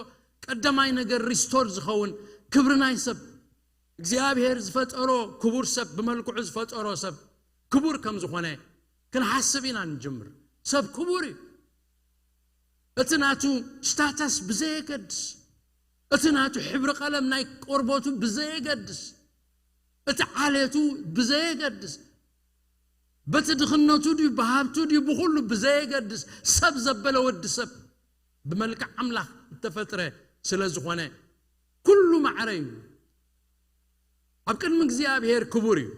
ቀዳማይ ነገር ሪስቶር ዝኸውን ክብሪ ናይ ሰብ፣ እግዚኣብሔር ዝፈጠሮ ክቡር ሰብ፣ ብመልክዑ ዝፈጠሮ ሰብ ክቡር ከም ዝኾነ ክንሓስብ ኢና ንጅምር። ሰብ ክቡር እዩ። እቲ ናቱ ስታተስ ብዘየገድስ፣ እቲ ናቱ ሕብሪ ቀለም ናይ ቆርበቱ ብዘየገድስ፣ እቲ ዓሌቱ ብዘየገድስ፣ በቲ ድኽነቱ ድዩ ብሃብቱ ድዩ ብኹሉ ብዘየገድስ፣ ሰብ ዘበለ ወዲ ሰብ ብመልክዕ ኣምላኽ እተፈጥረ ስለ ዝኾነ ኩሉ ማዕረ እዩ። ኣብ ቅድሚ እግዚኣብሔር ክቡር እዩ።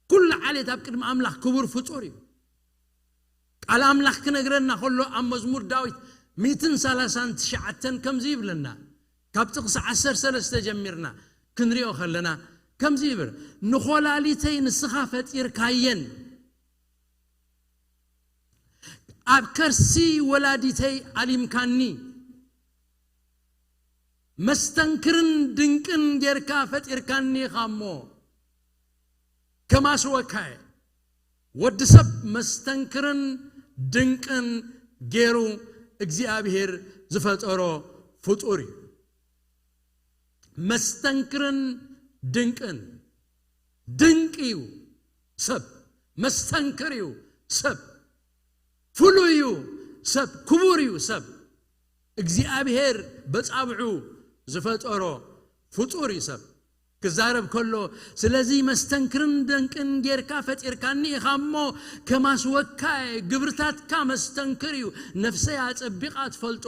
ኩሉ ዓሌት ኣብ ቅድሚ ኣምላኽ ክቡር ፍጡር እዩ። ቃል ኣምላኽ ክነግረና ከሎ ኣብ መዝሙር ዳዊት ሚእትን ሰላሳን ትሽዓተን ከምዚ ይብለና። ካብ ጥቕሲ ዓሰርተ ሰለስተ ጀሚርና ክንሪኦ ከለና ከምዚ ይብል፣ "ንኾላሊተይ ንስኻ ፈጢርካየን፣ ኣብ ከርሲ ወላዲተይ ኣሊምካኒ፣ መስተንክርን ድንቅን ጌርካ ፈጢርካኒ ኢኻ እሞ፣ ከማስወካየ." ወዲ ሰብ መስተንክርን ድንቅን ጌሩ እግዚኣብሔር ዝፈጠሮ ፍጡር እዩ። መስተንክርን ድንቅን። ድንቅ እዩ ሰብ፣ መስተንክር እዩ ሰብ፣ ፍሉይ እዩ ሰብ፣ ክቡር እዩ ሰብ። እግዚኣብሔር በጻብዑ ዝፈጠሮ ፍጡር እዩ ሰብ። ክዛረብ ከሎ፣ "ስለዚ መስተንክርን ደንቅን ጌርካ ፈጢርካኒ ኢኻ እሞ፣ ከማስወካየ፣ ግብርታትካ መስተንክር እዩ። ነፍሰይ ኣጸቢቓ ትፈልጦ፣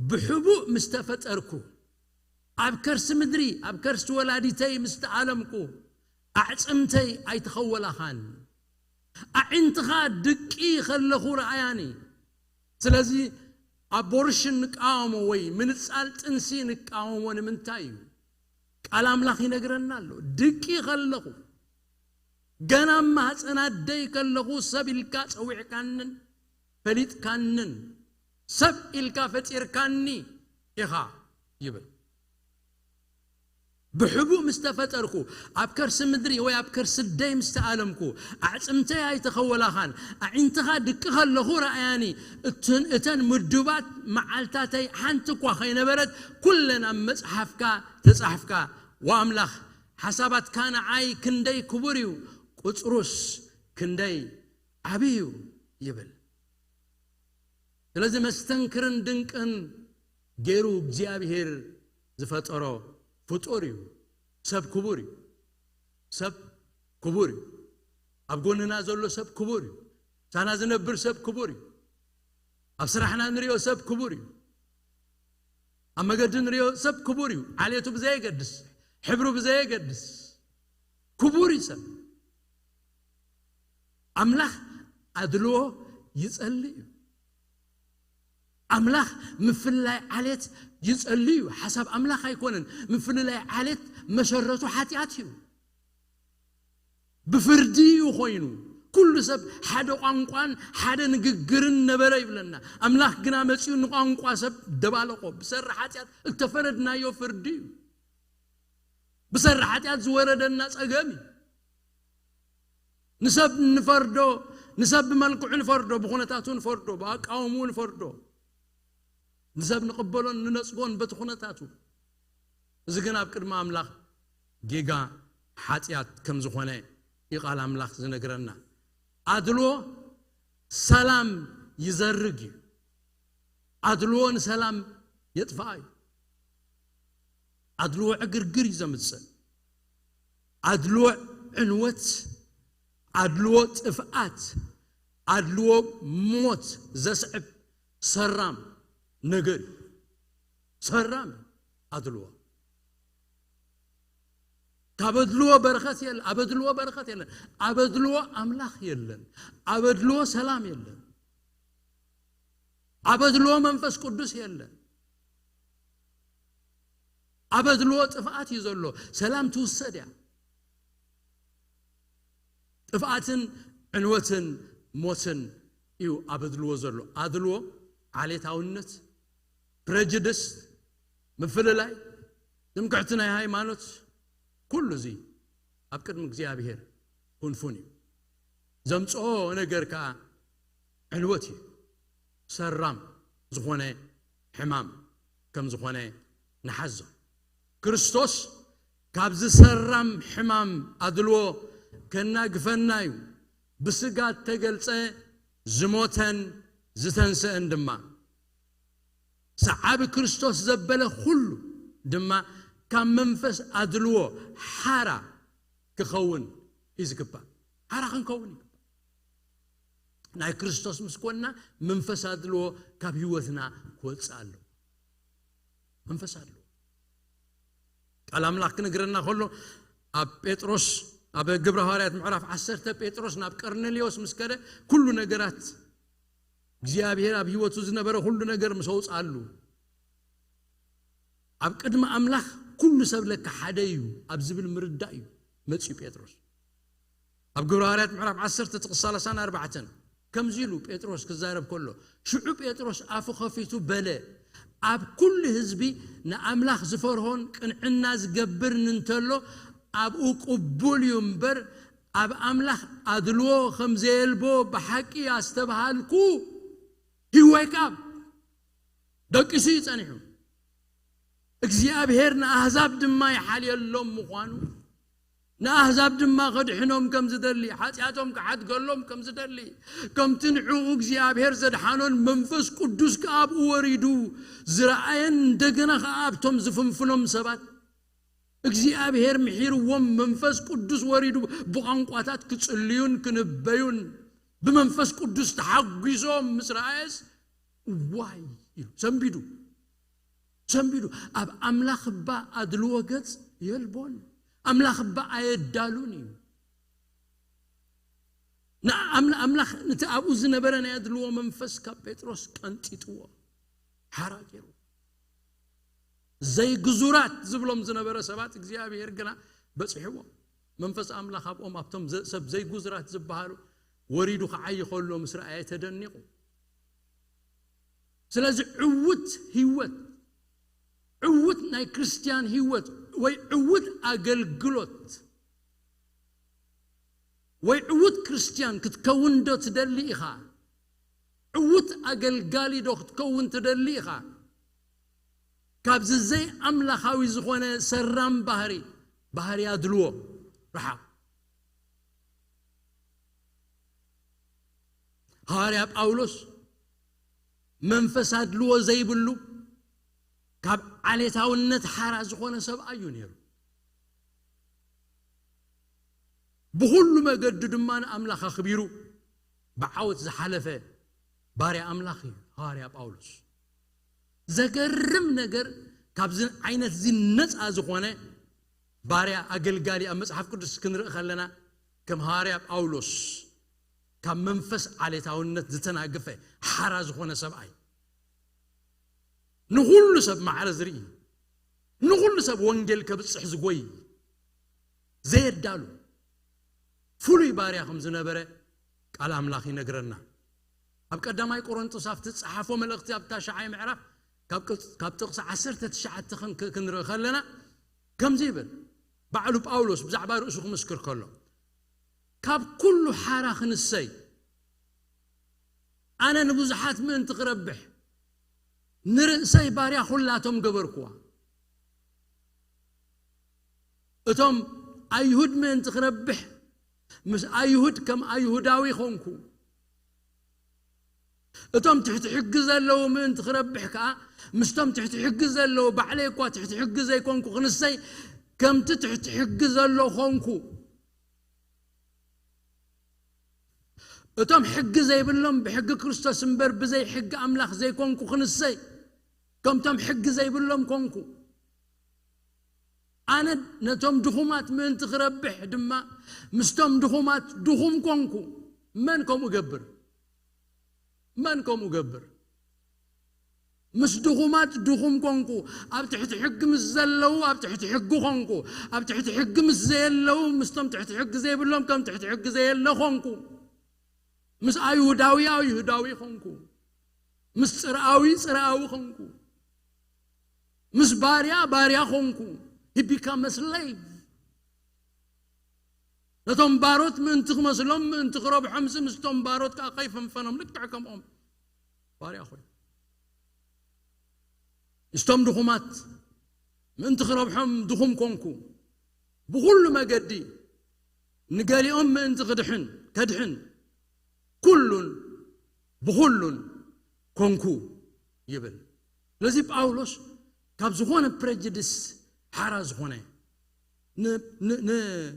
ብሕቡእ ምስ ተፈጠርኩ፣ ኣብ ከርሲ ምድሪ፣ ኣብ ከርሲ ወላዲተይ ምስ ተኣለምኩ፣ ኣዕጽምተይ ኣይተኸወላኻን። ኣዒንትኻ ድቂ ከለኹ ረኣያኒ።" ስለዚ ኣቦርሽን ንቃወሞ ወይ ምንጻል ጥንሲ ንቃወሞ ንምንታይ እዩ? ቃል ኣምላኽ ይነግረና ኣሎ። ድቂ ከለኹ፣ ገና ኣብ ማህፀን ኣደይ ከለኹ ሰብ ኢልካ ጸዊዕካንን ፈሊጥካንን፣ ሰብ ኢልካ ፈጢርካኒ ኢኻ ይብል። ብሕቡእ ምስ ተፈጠርኩ፣ ኣብ ከርሲ ምድሪ ወይ ኣብ ከርሲ ኣደይ ምስ ተኣለምኩ፣ ኣዕጽምተይ ኣይተኸወላኻን፣ ኣዒንትኻ ድቂ ከለኹ ረኣያኒ። እትን-፣ እተን ምዱባት መዓልታተይ ሓንቲ እኳ ከይነበረት፣ ኩለን ኣብ መጽሓፍካ ተጻሕፍካ። ወኣምላኽ፣ ሓሳባትካ ንዓይ ክንደይ ክቡር እዩ፣ ቁጽሩስ ክንደይ ዓብይ እዩ ይብል። ስለዚ መስተንክርን ድንቅን ገይሩ እግዚኣብሔር ዝፈጠሮ ፍጡር እዩ። ሰብ ክቡር እዩ። ሰብ ክቡር እዩ። ኣብ ጎንና ዘሎ ሰብ ክቡር እዩ። ምሳና ዝነብር ሰብ ክቡር እዩ። ኣብ ስራሕና ንሪኦ ሰብ ክቡር እዩ። ኣብ መገዲ ንሪኦ ሰብ ክቡር እዩ። ዓሌቱ ብዘየገድስ፣ ሕብሩ ብዘየገድስ ክቡር እዩ ሰብ። ኣምላኽ ኣድልዎ ይጸሊ እዩ። ኣምላኽ ምፍልላይ ዓሌት ይጸሊ እዩ። ሓሳብ ኣምላኽ ኣይኮነን። ምፍልላይ ዓሌት መሰረቱ ሓጢኣት እዩ። ብፍርዲ እዩ ኮይኑ። ኩሉ ሰብ ሓደ ቋንቋን ሓደ ንግግርን ነበረ ይብለና። ኣምላኽ ግና መጺኡ ንቋንቋ ሰብ ደባለቆ። ብሰሪ ሓጢኣት እተፈረድናዮ ፍርዲ እዩ። ብሰሪ ሓጢኣት ዝወረደና ጸገም እዩ። ንሰብ ንፈርዶ፣ ንሰብ ብመልክዑ ንፈርዶ፣ ብኹነታቱ ንፈርዶ፣ ብኣቃውምኡ ንፈርዶ፣ ንሰብ ንቕበሎን ንነጽጎን በቲ ኩነታቱ። እዚ ግን ኣብ ቅድሚ ኣምላኽ ጌጋ ሓጢኣት ከም ዝኾነ እዩ ቃል ኣምላኽ ዝነግረና። ኣድልዎ ሰላም ይዘርግ እዩ። ኣድልዎ ንሰላም የጥፍኣ እዩ። ኣድልዎ ዕግርግር እዩ ዘምጽእ። ኣድልዎ ዕንወት፣ ኣድልዎ ጥፍኣት፣ ኣድልዎ ሞት ዘስዕብ ሰራም ነገር እዩ። ሰራም እዩ ኣድልዎ። ካብ ኣድልዎ በረኸት የለ፣ ኣብ ኣድልዎ በረኸት የለን። ኣብ ኣድልዎ ኣምላኽ የለን። ኣብ ኣድልዎ ሰላም የለን። ኣብ ኣድልዎ መንፈስ ቅዱስ የለን። ኣብ ኣድልዎ ጥፍኣት እዩ ዘሎ። ሰላም ትውሰድ እያ። ጥፍኣትን ዕንወትን ሞትን እዩ ኣብ ኣድልዎ ዘሎ። ኣድልዎ፣ ዓሌታውነት፣ ፕረጅድስ፣ ምፍልላይ፣ ትምክሕቲ ናይ ሃይማኖት፣ ኩሉ እዚ ኣብ ቅድሚ እግዚኣብሔር ፍንፉን እዩ። ዘምጽኦ ነገር ከኣ ዕንወት እዩ። ሰራም ዝኾነ ሕማም ከም ዝኾነ ንሓዞ። ክርስቶስ ካብዚ ሰራም ሕማም ኣድልዎ ከናግፈና እዩ። ብስጋ እተገልጸ ዝሞተን ዝተንሰአን ድማ። ሰዓቢ ክርስቶስ ዘበለ ኩሉ ድማ ካብ መንፈስ ኣድልዎ ሓራ ክኸውን እዩ ዝግባእ። ሓራ ክንከውን ይግባእ። ናይ ክርስቶስ ምስ ኮንና መንፈስ ኣድልዎ ካብ ህይወትና ክወጽእ ኣሎ። መንፈስ ኣድልዎ ቃል ኣምላኽ ክነግረና ከሎ ኣብ ጴጥሮስ ኣብ ግብረ ሃዋርያት ምዕራፍ ዓሰርተ ጴጥሮስ ናብ ቀርኔሌዎስ ምስ ከደ ኩሉ ነገራት እግዚኣብሔር ኣብ ህይወቱ ዝነበረ ኩሉ ነገር ምስ ኣውፅኣሉ ኣብ ቅድሚ ኣምላኽ ኩሉ ሰብ ለካ ሓደ እዩ ኣብ ዝብል ምርዳእ እዩ መፅኡ ጴጥሮስ። ኣብ ግብረ ሃዋርያት ምዕራፍ ዓሰርተ ጥቕሲ ሰላሳን ኣርባዕተን ከምዚ ኢሉ ጴጥሮስ ክዛረብ ከሎ፣ ሽዑ ጴጥሮስ ኣፉ ኸፊቱ በለ፣ ኣብ ኩሉ ህዝቢ ንኣምላኽ ዝፈርሆን ቅንዕና ዝገብርን እንተሎ ኣብኡ ቅቡል እዩ እምበር፣ ኣብ ኣምላኽ ኣድልዎ ከም ዘየልቦ ብሓቂ ኣስተብሃልኩ። He wake up። ደቂሱ እዩ ጸኒሑ። እግዚኣብሔር ንኣህዛብ ድማ ይሓልየሎም ምዃኑ፣ ንኣህዛብ ድማ ከድሕኖም ከም ዝደሊ፣ ሓጢኣቶም ክሓድገሎም ከም ዝደሊ፣ ከምቲ ንዕኡ እግዚኣብሔር ዘድሓኖን መንፈስ ቅዱስ ከኣ ኣብኡ ወሪዱ ዝረኣየን፣ እንደገና ከኣ ኣብቶም ዝፍንፍኖም ሰባት እግዚኣብሔር ምሒርዎም መንፈስ ቅዱስ ወሪዱ ብቋንቋታት ክጽልዩን ክንበዩን ብመንፈስ ቅዱስ ተሓጒሶም ምስ ረኣየስ፣ ዋይ ኢሉ ሰንቢዱ። ሰንቢዱ። ኣብ ኣምላኽ እባ ኣድልዎ ገጽ የልቦን። ኣምላኽ እባ ኣየዳሉን እዩ። ንኣምላ-፣ ኣምላኽ ነቲ ኣብኡ ዝነበረ ናይ ኣድልዎ መንፈስ ካብ ጴጥሮስ ቀንጢጥዎ፣ ሓራ ገይሩ። ዘይግዙራት ዝብሎም ዝነበረ ሰባት እግዚኣብሔር ግና በጺሕዎም። መንፈስ ኣምላኽ ኣብኦም፣ ኣብቶም ዘ-፣ ሰብ ዘይግዙራት ዝበሃሉ ወሪዱ ክዓዪ ከሎ ምስ ረኣየ ተደኒቑ። ስለዚ ዕዉት ህይወት፣ ዕዉት ናይ ክርስትያን ህይወት ወይ ዕዉት ኣገልግሎት ወይ ዕዉት ክርስትያን ክትከውን ዶ ትደሊ ኢኻ? ዕዉት ኣገልጋሊ ዶ ክትከውን ትደሊ ኢኻ? ካብዚ ዘይኣምላኻዊ ዝኾነ ሰራም ባህሪ፣ ባህሪ ኣድልዎ ርሓቕ። ሃዋርያ ጳውሎስ መንፈስ ኣድልዎ ዘይብሉ፣ ካብ ዓሌታውነት ሓራ ዝኾነ ሰብኣይ እዩ ነይሩ። ብኹሉ መገዱ ድማ ንኣምላኽ ኣኽቢሩ ብዓወት ዝሓለፈ ባርያ ኣምላኽ እዩ ሃዋርያ ጳውሎስ። ዘገርም ነገር፣ ካብዚ ዓይነት እዚ ነፃ ዝኾነ ባርያ ኣገልጋሊ ኣብ መጽሓፍ ቅዱስ ክንርኢ ከለና፣ ከም ሃዋርያ ጳውሎስ ካብ መንፈስ ዓሌታውነት ዝተናገፈ ሓራ ዝኾነ ሰብኣይ፣ ንኹሉ ሰብ ማዕረ ዝርኢ፣ ንኹሉ ሰብ ወንጌል ከብጽሕ ዝጎይ፣ ዘየዳሉ ፍሉይ ባርያ ከም ዝነበረ ቃል ኣምላኽ ይነግረና። ኣብ ቀዳማይ ቆሮንቶስ ኣብቲ ዝጸሓፎ መልእኽቲ ኣብ ታሽዓይ ምዕራፍ ካብ ቅጽ-፣ ካብ ጥቕሲ ዓሰርተ ትሽዓተ ክን-፣ ክ-፣ ክንርኢ ከለና ከምዚ ይብል። ባዕሉ ጳውሎስ ብዛዕባ ርእሱ ክምስክር ከሎ፣ ካብ ኩሉ ሓራ ክንሰይ ኣነ ንብዙሓት ምእንቲ ክረብሕ ንርእሰይ ባርያ ኩላቶም ገበርኩዋ። እቶም ኣይሁድ ምእንቲ ክረብሕ ምስ ኣይሁድ ከም ኣይሁዳዊ ኾንኩ። እቶም ትሕቲ ሕጊ ዘለዉ ምእንቲ ክረብሕ ከኣ ምስቶም ትሕቲ ሕጊ ዘለዉ፣ ባዕለይ እኳ ትሕቲ ሕጊ ዘይኮንኩ ክንሰይ ከምቲ ትሕቲ ሕጊ ዘሎ ኾንኩ። እቶም ሕጊ ዘይብሎም ብሕጊ ክርስቶስ እምበር ብዘይ ሕጊ ኣምላኽ ዘይኮንኩ ክንሰይ ከምቶም ሕጊ ዘይብሎም ኮንኩ። ኣነ ነቶም ድኹማት ምእንቲ ክረብሕ ድማ ምስቶም ድኹማት ድኹም ኮንኩ። መን ከምኡ ገብር? መን ከምኡ ገብር? ምስ ድኹማት ድኹም ኮንኩ። ኣብ ትሕቲ ሕጊ ምስ ዘለዉ ኣብ ትሕቲ ሕጊ ኮንኩ። ኣብ ትሕቲ ሕጊ ምስ ዘየለዉ ምስቶም ትሕቲ ሕጊ ዘይብሎም ከም ትሕቲ ሕጊ ዘየለ ኮንኩ። ምስ ኣይሁዳዊ ኣይሁዳዊ ኮንኩ። ምስ ጽርኣዊ ጽርኣዊ ኮንኩ። ምስ ባርያ ባርያ ኮንኩ። He become a slave. ነቶም ባሮት ምእንቲ ክመስሎም ምእንቲ ክረብሖምሲ ምስቶም ባሮት ከዓ ከይፈንፈኖም ልክዕ ከምኦም ባርያ ኮይኑ። ምስቶም ድኹማት ምእንቲ ክረብሖም ድኹም ኮንኩ። ብኹሉ መገዲ ንገሊኦም ምእንቲ ክድሕን ከድሕን ኩሉን ብኹሉን ኮንኩ ይብል። ስለዚ ጳውሎስ ካብ ዝኾነ ፕሬጅድስ ሓራ ዝኾነ ን- ን- ን-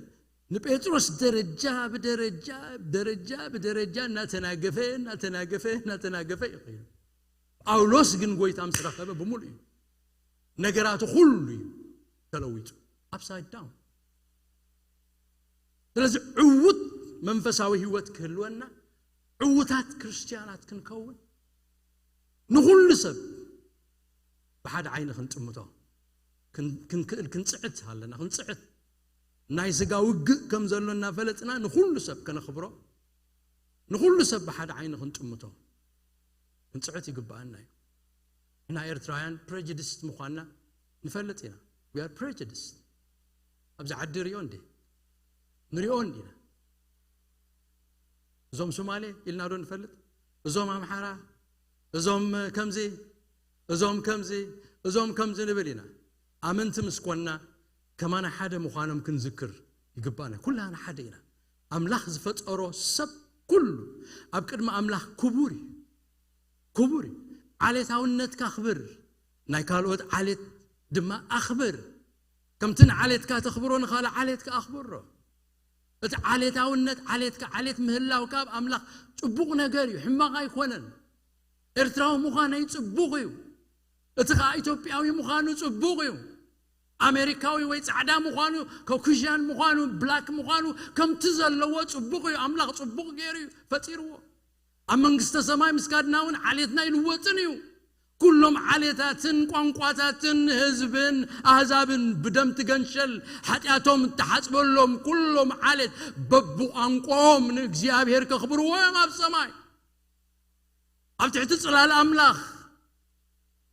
ንጴጥሮስ ደረጃ ብደረጃ ደረጃ ብደረጃ እናተናገፈ እናተናገፈ እናተናገፈ ይኸይድ። ጳውሎስ ግን ጎይታ ምስ ረኸበ ብምሉእ እዩ ነገራቱ ኩሉ እዩ ተለዊጡ። ኣፕሳይድ ዳውን። ስለዚ ዕዉት መንፈሳዊ ህይወት ክህልወና፣ ዕዉታት ክርስትያናት ክንከውን፣ ንኹሉ ሰብ ብሓደ ዓይኒ ክንጥምቶ ክን- ክንክእል ክንፅዕት ኣለና። ክንፅዕት፣ ናይ ስጋ ውግእ ከም ዘሎ እናፈለጥና ንኹሉ ሰብ ከነኽብሮ፣ ንኹሉ ሰብ ብሓደ ዓይኒ ክንጥምቶ ክንፅዕት ይግብኣና እዩ። ንሕና ኤርትራውያን ፕሬጅድስት ምዃንና ንፈልጥ ኢና። We are prejudiced። ኣብዚ ዓዲ ሪኦ እንዴ ንሪኦ እንዲና። እዞም ሶማሌ ኢልና ዶ ንፈልጥ? እዞም ኣምሓራ፣ እዞም ከምዚ፣ እዞም ከምዚ፣ እዞም ከምዚ ንብል ኢና። ኣመንቲ ምስ ኮንና ከማና ሓደ ምዃኖም ክንዝክር ይግባና። ኩላና ሓደ ኢና። ኣምላኽ ዝፈጠሮ ሰብ ኩሉ ኣብ ቅድሚ ኣምላኽ ክቡር እዩ። ክቡር እዩ። ዓሌታውነትካ ኣኽብር፣ ናይ ካልኦት ዓሌት ድማ ኣኽብር። ከምቲ ንዓሌትካ ተኽብሮ ንኻልእ ዓሌትካ ኣኽብሮ። እቲ ዓሌታውነት ዓሌትካ ዓሌት ምህላውካ ኣብ ኣምላኽ ጽቡቕ ነገር እዩ፣ ሕማቕ ኣይኮነን። ኤርትራዊ ምዃነይ ጽቡቕ እዩ። እቲ ኸኣ ኢትዮጵያዊ ምዃኑ ጽቡቕ እዩ። ኣሜሪካዊ ወይ ጻዕዳ ምዃኑ፣ ኮኩሻን ምዃኑ፣ ብላክ ምዃኑ ከምቲ ዘለዎ ጽቡቕ እዩ። ኣምላኽ ጽቡቕ ገይሩ እዩ ፈጢርዎ። ኣብ መንግስተ ሰማይ ምስካድና እውን ዓሌትና ይልወጥን እዩ። ኩሎም ዓሌታትን ቋንቋታትን ህዝብን ኣህዛብን ብደም ትገንሸል፣ ሓጢኣቶም እተሓጽበሎም ኩሎም ዓሌት በብቋንቋኦም ንእግዚኣብሔር ከኽብርዎ እዮም ኣብ ሰማይ። ኣብ ትሕቲ ጽላል ኣምላኽ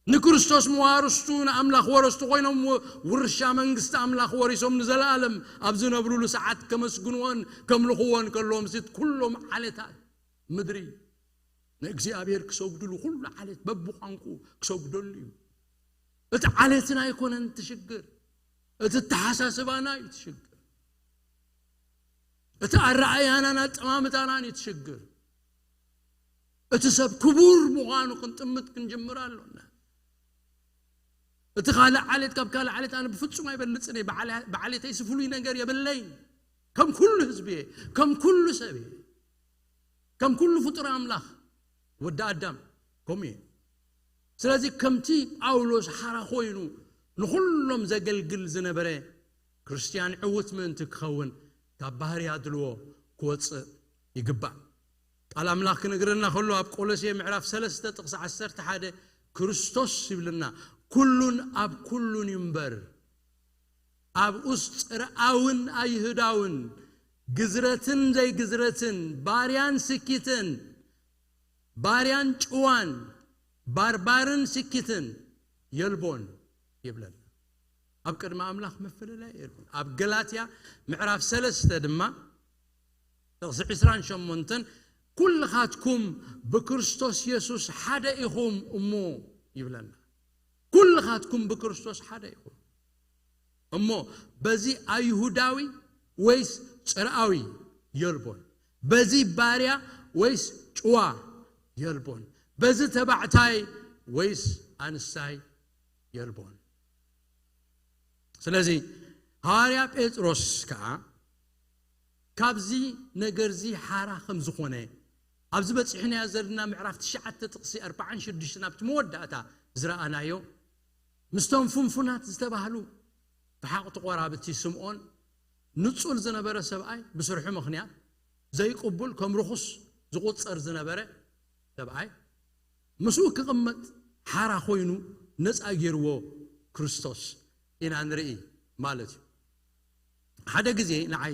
ንክርስቶስ መዋርስቱ ንኣምላኽ ወረስቱ ኮይኖም ው- ውርሻ መንግስቲ ኣምላኽ ወሪሶም ንዘለኣለም ኣብ ዝነብሩሉ ሰዓት ከመስግንዎን ከምልኽዎን ከለዎም ሲት ኩሎም ዓሌታት ምድሪ ንእግዚኣብሔር ክሰግዱሉ ኩሉ ዓሌት በብቋንቁ ክሰግደሉ እዩ። እቲ ዓሌትና ኣይኮነን እቲ ሽግር፣ እቲ ኣተሓሳስባና እዩ እቲ ሽግር። እቲ ኣረኣያናን ኣጠማምታናን እዩ እቲ ሽግር። እቲ ሰብ ክቡር ምዃኑ ክንጥምት ክንጅምር ኣሎና። እቲ ካልእ ዓሌት ካብ ካልእ ዓሌት ኣነ ብፍጹም ኣይበልጽን እየ። ብዓለ- ብዓሌተይሲ ፍሉይ ነገር የብለይን። ከም ኩሉ ህዝቢ እየ፣ ከም ኩሉ ሰብ እየ፣ ከም ኩሉ ፍጡር ኣምላኽ ወዲ ኣዳም ከምኡ እየ። ስለዚ ከምቲ ጳውሎስ ሓራ ኮይኑ ንኹሎም ዘገልግል ዝነበረ ክርስትያን ዕዉት ምእንቲ ክኸውን ካብ ባህሪ ኣድልዎ ክወፅእ ይግባእ። ቃል ኣምላኽ ክነግረና ከሎ ኣብ ቆሎሴ ምዕራፍ ሰለስተ ጥቕሲ ዓሰርተ ሓደ ክርስቶስ ይብልና፣ ኩሉን ኣብ ኩሉን እዩ እምበር፣ ኣብኡስ ጽርኣውን ኣይሁዳውን፣ ግዝረትን ዘይግዝረትን፣ ባርያን ስኪትን፣ ባርያን ጭዋን፣ ባርባርን ስኪትን የልቦን ይብለና። ኣብ ቅድሚ ኣምላኽ ምፍልላይ የልቦን። ኣብ ገላትያ ምዕራፍ ሰለስተ ድማ ጥቕሲ ዕስራን ሸሞንተን ኩልኻትኩም ብክርስቶስ የሱስ ሓደ ኢኹም እሞ ይብለና። ኩልኻትኩም ብክርስቶስ ሓደ ኢኹም እሞ በዚ ኣይሁዳዊ ወይስ ጽርኣዊ የልቦን፣ በዚ ባርያ ወይስ ጭዋ የልቦን፣ በዚ ተባዕታይ ወይስ ኣንስታይ የልቦን። ስለዚ ሃዋርያ ጴጥሮስ ከኣ ካብዚ ነገርዚ ሓራ ከም ዝኾነ ኣብዚ በጺሕናዮ ዘለና ምዕራፍ ትሽዓተ ጥቕሲ ኣርባዓን ሽዱሽተን ኣብቲ መወዳእታ ዝረኣናዮ ምስቶም ፍንፉናት ዝተባህሉ ብሓቕቲ ቆራብቲ ስምዖን ንጹል ዝነበረ ሰብኣይ ብስርሑ ምኽንያት ዘይቅቡል ከም ርኹስ ዝቑጸር ዝነበረ ሰብኣይ ምስኡ ክቕመጥ ሓራ ኮይኑ ነፃ ገይርዎ ክርስቶስ ኢና ንርኢ ማለት እዩ። ሓደ ግዜ ንዓይ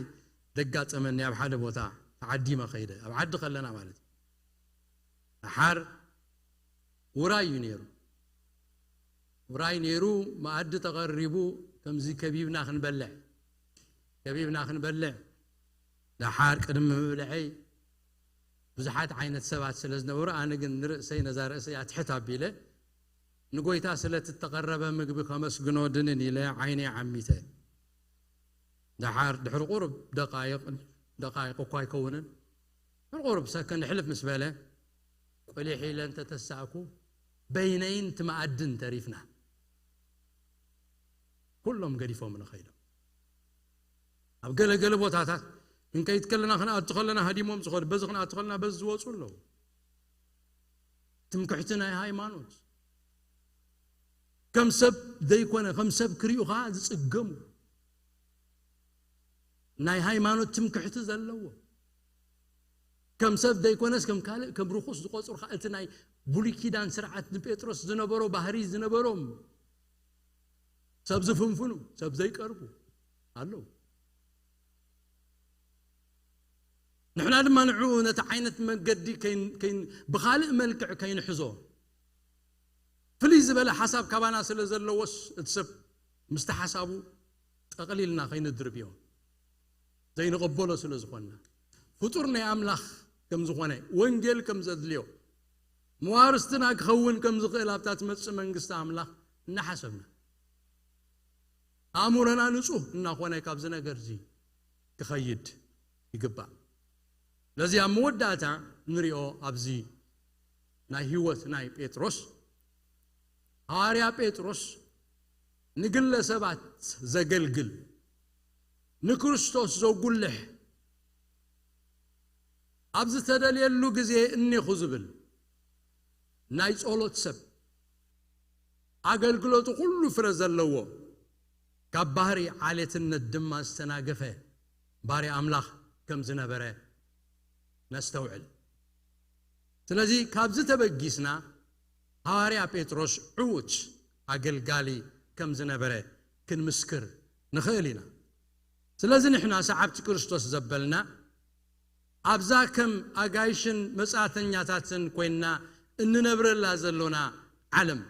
ዘጋጠመኒ፣ ኣብ ሓደ ቦታ ተዓዲመ ከይደ፣ ኣብ ዓዲ ከለና ማለት እዩ። ደሓር ውራይ እዩ ነይሩ። ውራይ ነይሩ፣ መኣዲ ተቐሪቡ፣ ከምዚ ከቢብና ክንበልዕ፣ ከቢብና ክንበልዕ። ደሓር ቅድሚ ምብልዐይ ብዙሓት ዓይነት ሰባት ስለ ዝነበሩ፣ ኣነ ግን ንርእሰይ፣ ነዛ ርእሰይ ኣትሕት ኣቢለ፣ ንጎይታ ስለ እተቐረበ ምግቢ ከመስግኖ ድንን ኢለ ዓይነይ ዓሚተ። ደሓር ድሕሪ ቁሩብ ደቃይቕ፣ ደቃይቕ እኳ ኣይከውንን፣ ድሕሪ ቁሩብ ሰከንድ ሕልፍ ምስ በለ፣ ቁሊሕ ኢለ እንተተሳእኩ፣ በይነይን እቲ መኣድን ተሪፍና። ኩሎም ገዲፎምኒ ኸይዶም። ኣብ ገለ ገለ ቦታታት ክንከይድ ከለና፣ ክንኣቱ ከለና ሃዲሞም ዝኸዱ፣ በዚ ክንኣቱ ከለና በዚ ዝወፁ ኣለዉ። ትምክሕቲ ናይ ሃይማኖት፣ ከም ሰብ ዘይኮነ፣ ከም ሰብ ክሪኡ ኸዓ ዝጽገሙ፣ ናይ ሃይማኖት ትምክሕቲ ዘለዎ፣ ከም ሰብ ዘይኮነስ ከም ካልእ፣ ከም ርኹስ ዝቆጽሩ ኸዓ፣ እቲ ናይ ብሉይ ኪዳን ስርዓት ንጴጥሮስ ዝነበሮ ባህሪ ዝነበሮም፣ ሰብ ዝፍንፍኑ፣ ሰብ ዘይቀርቡ ኣለዉ። ንሕና ድማ ንዕኡ ነቲ ዓይነት መገዲ ከይን-፣ ከይን-፣ ብኻልእ መልክዕ ከይንሕዞ፣ ፍልይ ዝበለ ሓሳብ ካባና ስለ ዘለዎስ፣ እቲ ሰብ ምስቲ ሓሳቡ ጠቕሊልና ከይንድርብዮ፣ ዘይንቕበሎ ስለ ዝኾንና፣ ፍጡር ናይ ኣምላኽ ከም ዝኾነ፣ ወንጌል ከም ዘድልዮ፣ መዋርስትና ክኸውን ከም ዝኽእል ኣብታ ትመጽእ መንግስቲ ኣምላኽ እናሓሰብና፣ ኣእምሮና ንጹህ እናኾነ ካብዚ ነገርዚ ክኸይድ ይግባእ። ስለዚ ኣብ መወዳእታ ንሪኦ ኣብዚ ናይ ህይወት ናይ ጴጥሮስ፣ ሃዋርያ ጴጥሮስ ንግለ ሰባት ዘገልግል፣ ንክርስቶስ ዘጉልሕ፣ ኣብ ዝተደልየሉ ግዜ እኔኹ ዝብል ናይ ጸሎት ሰብ፣ ኣገልግሎቱ ኩሉ ፍረ ዘለዎ፣ ካብ ባህሪ ዓሌትነት ድማ ዝተናገፈ ባርያ ኣምላኽ ከም ዝነበረ ነስተውዕል። ስለዚ ካብዚ ተበጊስና ሃዋርያ ጴጥሮስ ዕዉት ኣገልጋሊ ከም ዝነበረ ክንምስክር ንኽእል ኢና። ስለዚ ንሕና ሰዓብቲ ክርስቶስ ዘበልና ኣብዛ ከም ኣጋይሽን መጻተኛታትን ኮይንና እንነብረላ ዘሎና ዓለም፣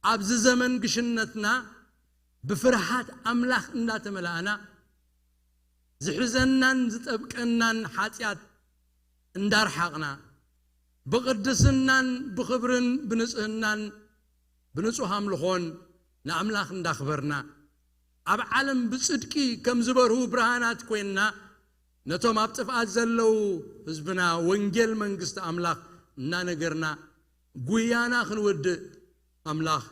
ኣብዚ ዘመን ግሽነትና ብፍርሃት ኣምላኽ እንዳተመላእና፣ ዝሕዘናን ዝጠብቀናን ሓጢኣት እንዳርሓቕና፣ ብቕድስናን ብኽብርን ብንጽህናን ብንጹህ ኣምልኾን ንኣምላኽ እንዳኽበርና፣ ኣብ ዓለም ብጽድቂ ከም ዝበርሁ ብርሃናት ኮይንና፣ ነቶም ኣብ ጥፍኣት ዘለዉ ህዝብና ወንጌል መንግስቲ ኣምላኽ እናነገርና፣ ጉያና ክንወድእ ኣምላኽ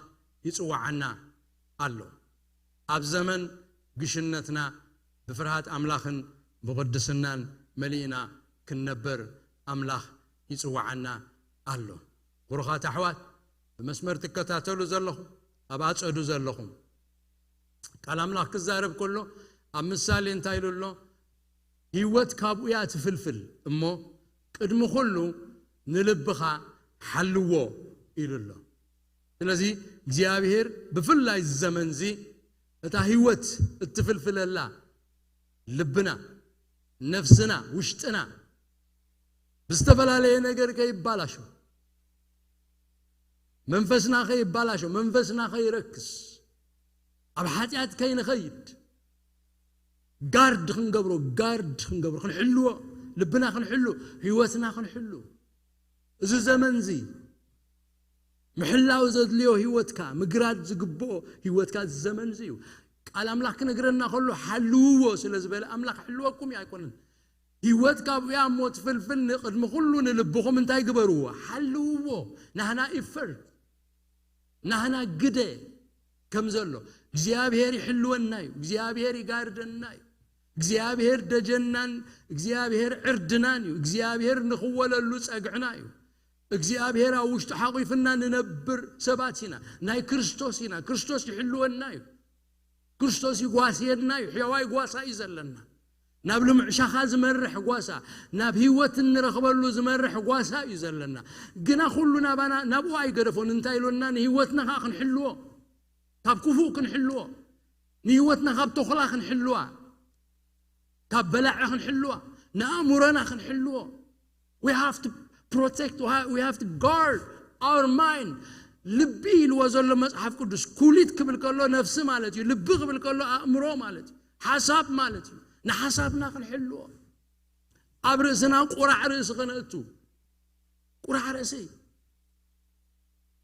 ይጽውዓና ኣሎ። ኣብ ዘመን ግሽነትና ብፍርሃት ኣምላኽን ብቕድስናን መሊእና ክንነብር ኣምላኽ ይጽውዓና ኣሎ። ብሩኻት ኣሕዋት፣ ብመስመር ትከታተሉ ዘለኹም፣ ኣብ ኣጸዱ ዘለኹም፣ ቃል ኣምላኽ ክዛረብ ከሎ ኣብ ምሳሌ እንታይ ኢሉ ኣሎ? ህይወት ካብኡ እያ ትፍልፍል እሞ፣ ቅድሚ ኩሉ ንልብኻ ሓልዎ ኢሉ ኣሎ። ስለዚ እግዚኣብሔር ብፍላይ እዚ ዘመን እዚ እታ ህይወት እትፍልፍለላ ልብና፣ ነፍስና፣ ውሽጥና ብዝተፈላለየ ነገር ከይባላሾ፣ መንፈስና ከይባላሾ፣ መንፈስና ከይረክስ፣ ኣብ ሓጢኣት ከይንኸይድ ጋርድ ክንገብሮ፣ ጋርድ ክንገብሮ፣ ክንሕልዎ፣ ልብና ክንሕሉ፣ ህይወትና ክንሕሉ። እዚ ዘመን እዚ ምሕላው ዘድልዮ ህይወትካ፣ ምግራድ ዝግብኦ ህይወትካ እዚ ዘመን እዚ እዩ። ቃል ኣምላኽ ክነግረና ከሎ ሓልውዎ ስለ ዝበለ ኣምላኽ ክሕልወኩም እዩ ኣይኮነን። ህይወት ካብኡ እያ እሞ ትፍልፍል፣ ንቅድሚ ኩሉ ንልብኹም እንታይ ግበርዎ? ሓልውዎ። ናህና ኢፈርት፣ ናህና ግደ ከም ዘሎ እግዚኣብሔር ይሕልወና እዩ። እግዚኣብሔር ይጋርደና እዩ። እግዚኣብሔር ደጀናን እግዚኣብሔር ዕርድናን እዩ። እግዚኣብሔር ንኽወለሉ ጸግዕና እዩ። እግዚኣብሔር ኣብ ውሽጡ ሓቂፍና ንነብር ሰባት ኢና። ናይ ክርስቶስ ኢና። ክርስቶስ ይሕልወና እዩ። ክርስቶስ ይጓስየና እዩ። ሕያዋይ ጓሳ እዩ ዘለና። ናብ ልምዕሻኻ ዝመርሕ ጓሳ፣ ናብ ህይወት እንረኽበሉ ዝመርሕ ጓሳ እዩ ዘለና። ግና ኩሉ ናባና ናብኡ ኣይገደፎን። እንታይ ኢሎና? ንህይወትና ኸዓ ክንሕልዎ፣ ካብ ክፉእ ክንሕልዎ፣ ንህይወትና ካብ ተኹላ ክንሕልዋ፣ ካብ በላዒ ክንሕልዋ፣ ንኣእምሮና ክንሕልዎ። We have to protect, we have to guard our mind. ልቢ ኢልዎ ዘሎ መጽሓፍ ቅዱስ፣ ኩሊት ክብል ከሎ ነፍሲ ማለት እዩ። ልቢ ክብል ከሎ ኣእምሮ ማለት እዩ፣ ሓሳብ ማለት እዩ። ንሓሳብና ክንሕልዎ፣ ኣብ ርእስና ቁራዕ ርእሲ ከነእቱ፣ ቁራዕ ርእሲ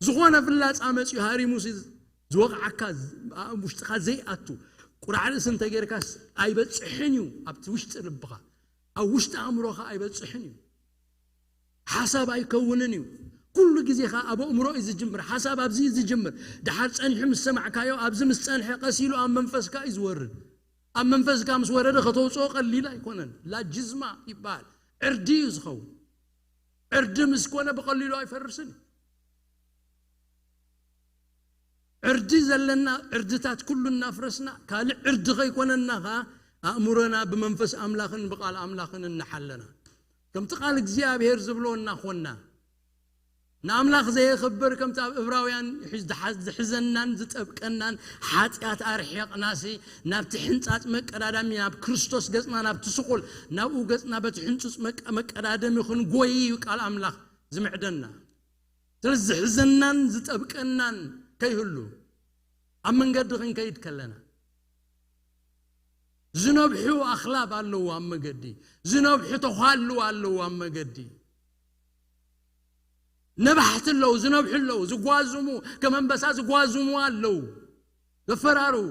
ዝኾነ ፍላጻ መጺኡ ሃሪሙ ሲ ዝወቕዓካ፣ ኣብ ውሽጥኻ ዘይኣቱ ቁራዕ ርእሲ እንተጌርካስ ኣይበጽሕን እዩ። ኣብቲ ውሽጢ ልብኻ፣ ኣብ ውሽጢ ኣእምሮኻ ኣይበጽሕን እዩ። ሓሳብ ኣይከውንን እዩ። ኩሉ ግዜ ኸኣ ኣብ ኣእምሮ እዩ ዝጅምር፣ ሓሳብ ኣብዚ እዩ ዝጅምር። ድሓር ጸኒሑ ምስ ሰማዕካዮ፣ ኣብዚ ምስ ጸንሐ ቀስ ኢሉ ኣብ መንፈስካ እዩ ዝወርድ። ኣብ መንፈስካ ምስ ወረደ ከተውጽኦ ቀሊል ኣይኮነን። ላጅዝማ ይበሃል። ዕርዲ እዩ ዝኸውን። ዕርዲ ምስ ኮነ ብቐሊሉ ኣይፈርስን እዩ። ዕርዲ ዘለና ዕርድታት ኩሉ እናፍረስና፣ ካልእ ዕርዲ ከይኮነና ኸኣ ኣእምሮና ብመንፈስ ኣምላኽን ብቓል ኣምላኽን እናሓለና፣ ከምቲ ቃል እግዚኣብሔር ዝብሎ እናኾንና፣ ንኣምላኽ ዘየኽብር፣ ከምቲ ኣብ ዕብራውያን ዝሓ-፣ ዝሕዘናን ዝጠብቀናን ሓጢኣት ኣርሒቕናሲ፣ ናብቲ ሕንጻጽ መቀዳደሚ፣ ናብ ክርስቶስ ገጽና፣ ናብቲ ስቑል፣ ናብኡ ገጽና በቲ ሕንጹጽ መቀ-፣ መቀዳደሚ ክንጎይ እዩ ቃል ኣምላኽ ዝምዕደና። ስለዚ ዝሕዘናን ዝጠብቀናን ከይህሉ፣ ኣብ መንገዲ ክንከይድ ከለና፣ ዝነብሑ ኣኽላብ ኣለዉ ኣብ መገዲ፣ ዝነብሑ ተዃሉ ኣለዉ ኣብ መገዲ። ነባሕቲ ኣለዉ፣ ዝነብሑ ኣለዉ፣ ዝጓዝሙ፣ ከም ኣንበሳ ዝጓዝሙ ኣለዉ፣ ዘፈራርዉ።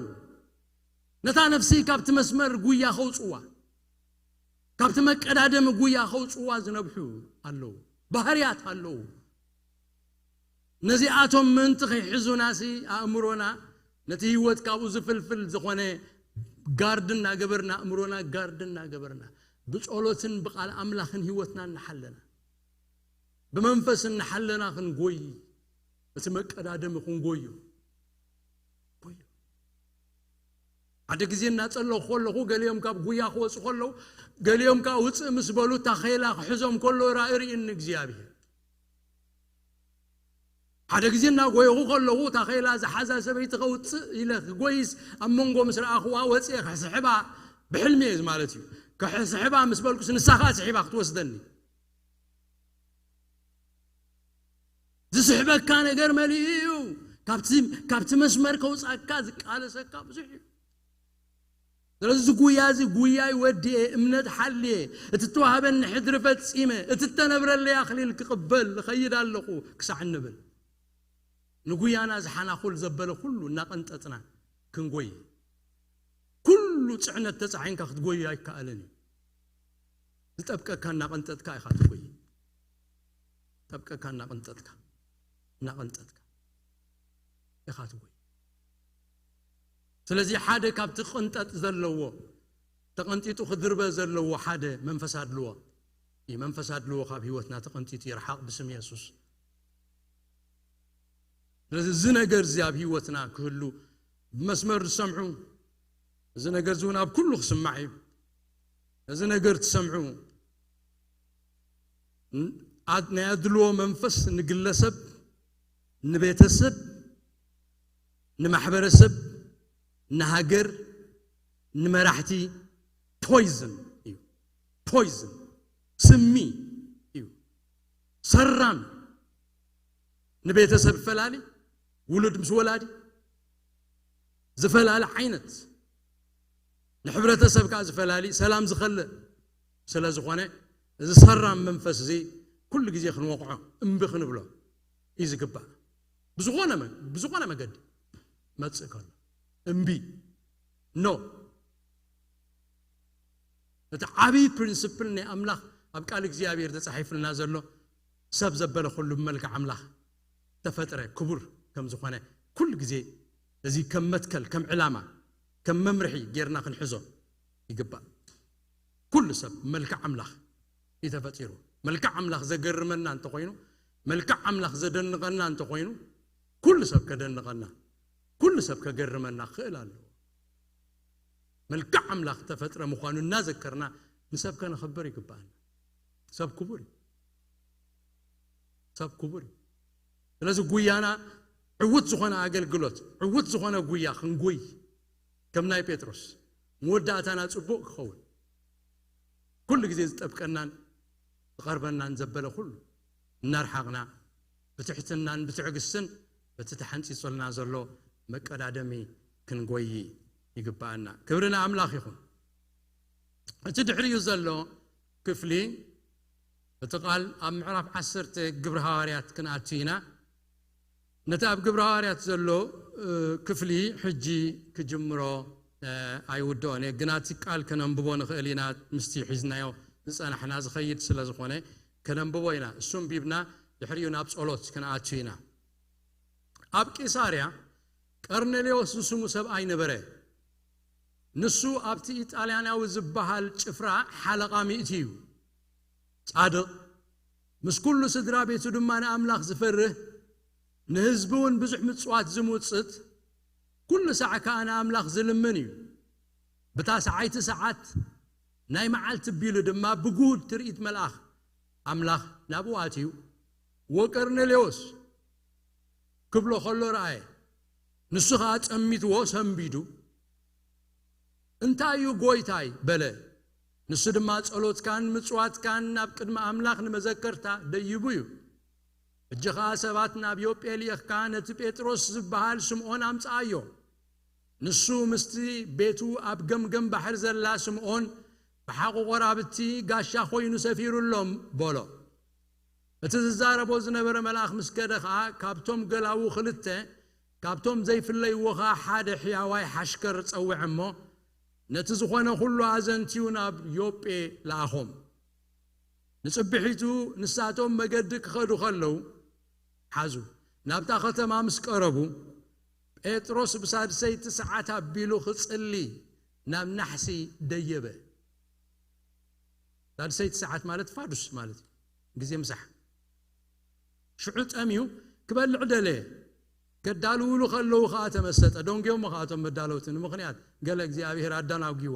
ነታ ነፍሲ ካብቲ መስመር ጉያ ከውጽዋ፣ ካብቲ መቀዳደሚ ጉያ ከውጽዋ ዝነብሑ ኣለዉ፣ ባህርያት ኣለዉ። ነዚኣቶም ምእንቲ ከይሕዙናሲ ኣእምሮና፣ ነቲ ህይወት ካብኡ ዝፍልፍል ዝኾነ ጋርድ እናገበርና፣ ኣእምሮና ጋርድ እናገበርና፣ ብጸሎትን ብቓል ኣምላኽን ህይወትና እናሓለና፣ ብመንፈስ እናሓለና ክንጎይ፣ እቲ መቀዳደሚ ክንጎዮ። ጎዮ። ሓደ ግዜ እናጸለኹ ከለኹ፣ ገሊኦም ካብ ጉያ ክወጹ ከለዉ፣ ገሊኦም ከኣ ውጽእ ምስ በሉ፣ ታኼላ ክሕዞም ከሎ ራእይ ርእኒ እግዚኣብሔር። ሓደ ግዜ እናጎየኹ ከለኹ፣ ታኼላ ዝሓዛ ሰበይቲ ከውጽእ ኢለ ክጎይስ፣ ኣብ መንጎ ምስ ረኣኹዋ፣ ወጽየ ክስሕባ፣ ብሕልሚ እየ ማለት እዩ። ክስሕባ ምስ በልኩስ፣ ንሳ ከኣ ስሒባ ክትወስደኒ። ዝስሕበካ ነገር መሊኡ እዩ። ካብቲ፣ ካብቲ መስመር ከውጻካ ዝቃለሰካ ብዙሕ እዩ። ስለዚ እዚ ጉያ እዚ ጉያይ ወዲኤ፣ እምነት ሓልየ፣ እቲ እተዋህበኒ ሕድሪ ፈጺመ፣ እቲ እተነብረለይ ኣኽሊል ክቕበል እኸይድ ኣለኹ ክሳዕ እንብል፣ ንጉያና ዝሓናኹል ዘበለ ኩሉ እናቐንጠጥና ክንጎይ። ኩሉ ጽዕነት ተጻዒንካ ክትጎዩ ኣይከኣልን እዩ። ዝጠብቀካ እናቐንጠጥካ ኢኻ ትጎይ። ጠብቀካ እናቐንጠጥካ፣ እናቐንጠጥካ ኢኻ ትጎይ። ስለዚ ሓደ ካብቲ ቅንጠጥ ዘለዎ፣ ተቐንጢጡ ክድርበ ዘለዎ ሓደ መንፈስ ኣድልዎ እዩ። መንፈስ ኣድልዎ ካብ ህይወትና ተቐንጢጡ ይርሓቕ ብስም የሱስ። ስለዚ እዚ ነገር እዚ ኣብ ህይወትና ክህሉ፣ ብመስመር ዝሰምዑ፣ እዚ ነገር እዚ እውን ኣብ ኩሉ ክስማዕ እዩ። እዚ ነገር ትሰምዑ፣ ን-፣ ኣድ-፣ ናይ ኣድልዎ መንፈስ ንግለሰብ፣ ንቤተሰብ፣ ንማሕበረሰብ፣ ንሃገር፣ ንመራሕቲ ፖይዝን እዩ። ፖይዝን፣ ስሚ እዩ። ሰራም፣ ንቤተሰብ ይፈላሊ፣ ውሉድ ምስ ወላዲ ዝፈላሊ ዓይነት፣ ንሕብረተሰብ ከኣ ዝፈላሊ፣ ሰላም ዝኸልእ ስለ ዝኾነ፣ እዚ ሰራም መንፈስ እዚ ኩሉ ግዜ ክንወቕዖ፣ እምቢ ክንብሎ እዩ ዝግባእ። ብዝኾነ መ-፣ ብዝኾነ መገዲ መጽእ ከሎ እምቢ፣ ኖ። እቲ ዓብዪ ፕሪንስፕል ናይ ኣምላኽ ኣብ ቃል እግዚኣብሔር ተጻሒፉልና ዘሎ፣ ሰብ ዘበለ ኩሉ ብመልክዕ ኣምላኽ ተፈጥረ፣ ክቡር ከም ዝኾነ ኩሉ ግዜ እዚ ከም መትከል፣ ከም ዕላማ፣ ከም መምርሒ ጌርና ክንሕዞ ይግባእ። ኩሉ ሰብ ብመልክዕ ኣምላኽ እዩ ተፈጢሩ። መልክዕ ኣምላኽ ዘገርመና እንተኾይኑ፣ መልክዕ ኣምላኽ ዘደንቐና እንተኾይኑ፣ ኩሉ ሰብ ከደንቐና፣ ኩሉ ሰብ ከገርመና ክኽእል ኣለዎ። መልክዕ ኣምላኽ ተፈጥረ ምዃኑ እናዘከርና ንሰብ ከነኽብር ይግባኣና። ሰብ ክቡር እዩ። ሰብ ክቡር እዩ። ስለዚ ጉያና ዕውት ዝኾነ ኣገልግሎት፣ ዕውት ዝኾነ ጉያ ክንጉይ፣ ከም ናይ ጴጥሮስ መወዳእታና ጽቡቕ ክኸውን፣ ኩሉ ግዜ ዝጠብቀናን ዝቐርበናን ዘበለ ኩሉ እናርሓቕና፣ ብትሕትናን ብትዕግስትን በቲ ተሓንጺጹልና ዘሎ መቀዳደሚ ክንጎይ ይግባኣና። ክብሪ ንኣምላኽ ይኹን። እቲ ድሕሪኡ ዘሎ ክፍሊ፣ እቲ ቃል ኣብ ምዕራፍ ዓሰርተ ግብሪ ሃዋርያት ክንኣቱ ኢና። ነቲ ኣብ ግብሪ ሃዋርያት ዘሎ ክፍሊ ሕጂ ክጅምሮ ኣይውድኦን እየ፣ ግና እቲ ቃል ከነንብቦ ንኽእል ኢና። ምስቲ ሒዝናዮ ዝጸናሕና ዝኸይድ ስለ ዝኾነ ከነንብቦ ኢና። እሱ ኣንቢብና ድሕሪኡ ናብ ጸሎት ክንኣቱ ኢና። ኣብ ቂሳርያ ቀርኔሌዎስ ዝስሙ ሰብኣይ ነበረ። ንሱ ኣብቲ ኢጣልያናዊ ዝበሃል ጭፍራ ሓለቓ ሚእቲ እዩ። ጻድቕ፣ ምስ ኩሉ ስድራ ቤቱ ድማ ንኣምላኽ ዝፈርህ፣ ንህዝቢ እውን ብዙሕ ምጽዋት ዝምውጽት፣ ኩሉ ሳዕ ከኣ ንኣምላኽ ዝልምን እዩ። ብታ ሰዓይቲ ሰዓት ናይ መዓልቲ ቢሉ ድማ ብጉድ ትርኢት መልኣኽ ኣምላኽ ናብኡ ኣትዩ፣ "ወቀርኔሌዎስ" ክብሎ ከሎ ረኣየ። ንሱ ኸኣ ጸሚትዎ ሰንቢዱ፣ "እንታይ እዩ ጐይታይ?" በለ። ንሱ ድማ፣ "ጸሎትካን ምጽዋትካን ናብ ቅድሚ ኣምላኽ ንመዘከርታ ደይቡ እዩ። ሕጂ ኸኣ ሰባት ናብ ዮጴ ልኢኽካ ነቲ ጴጥሮስ ዝበሃል ስምዖን ኣምጽኣዮ። ንሱ ምስቲ ቤቱ ኣብ ገምገም ባሕሪ ዘላ ስምዖን ብሓቑ ጐራብቲ ጋሻ ኾይኑ ሰፊሩ ኣሎም" በሎ። እቲ ዝዛረቦ ዝነበረ መልኣኽ ምስ ከደ ኸኣ፣ ካብቶም ገላዉ ክልተ፣ ካብቶም ዘይፍለይዎ ኸኣ ሓደ ሕያዋይ ሓሽከር ጸውዐ እሞ፣ ነቲ ዝኾነ ኩሉ ኣዘንትዩ ናብ ዮጴ ለኣኾም። ንጽብሒቱ ንሳቶም መገዲ ክኸዱ ከለዉ፣ ሓዙ፣ ናብታ ኸተማ ምስ ቀረቡ፣ ጴጥሮስ ብሳድሰይቲ ሰዓት ኣቢሉ ክጽሊ ናብ ናሕሲ ደየበ። ሳድሰይቲ ሰዓት ማለት ፋዱስ ማለት እዩ፣ ግዜ ምሳሕ። ሽዑ ጠምዩ፣ ክበልዕ ደለየ። ከዳልውሉ ከለዉ ኸኣ ተመሰጠ። ደንጉዮሞ ኸኣ እቶም መዳለውቲ፣ ንምኽንያት ገለ እግዚኣብሔር ኣዳናጒዎ።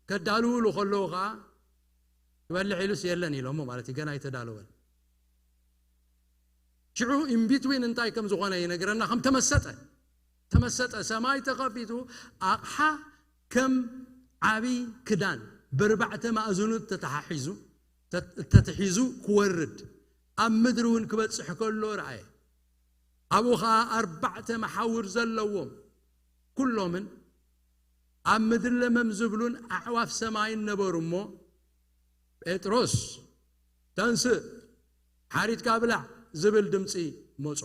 ከዳልውሉ ከለዉ ኸኣ፣ "ክበልዕ ኢሉስ የለን" ኢሎሞ ማለት እዩ፣ ገና ኣይተዳለወን። ሽዑ ኢንቢትዊን እንታይ ከም ዝኾነ ይነግረና። ከም ተመሰጠ፣ ተመሰጠ፣ ሰማይ ተኸፊቱ፣ ኣቕሓ ከም ዓቢ ክዳን በርባዕተ ማእዝኑ ተተሓሒዙ፣ ተ-፣ ተተሒዙ ክወርድ፣ ኣብ ምድሪ እውን ክበጽሕ ከሎ ረኣየ። ኣብኡ ኸኣ ኣርባዕተ መሓውር ዘለዎም፣ ኩሎምን ኣብ ምድሪ ለመም ዝብሉን ኣዕዋፍ ሰማይን ነበሩ እሞ፣ "ጴጥሮስ፣ ተንስእ፣ ሓሪድካ ብላዕ" ዝብል ድምጺ መጾ።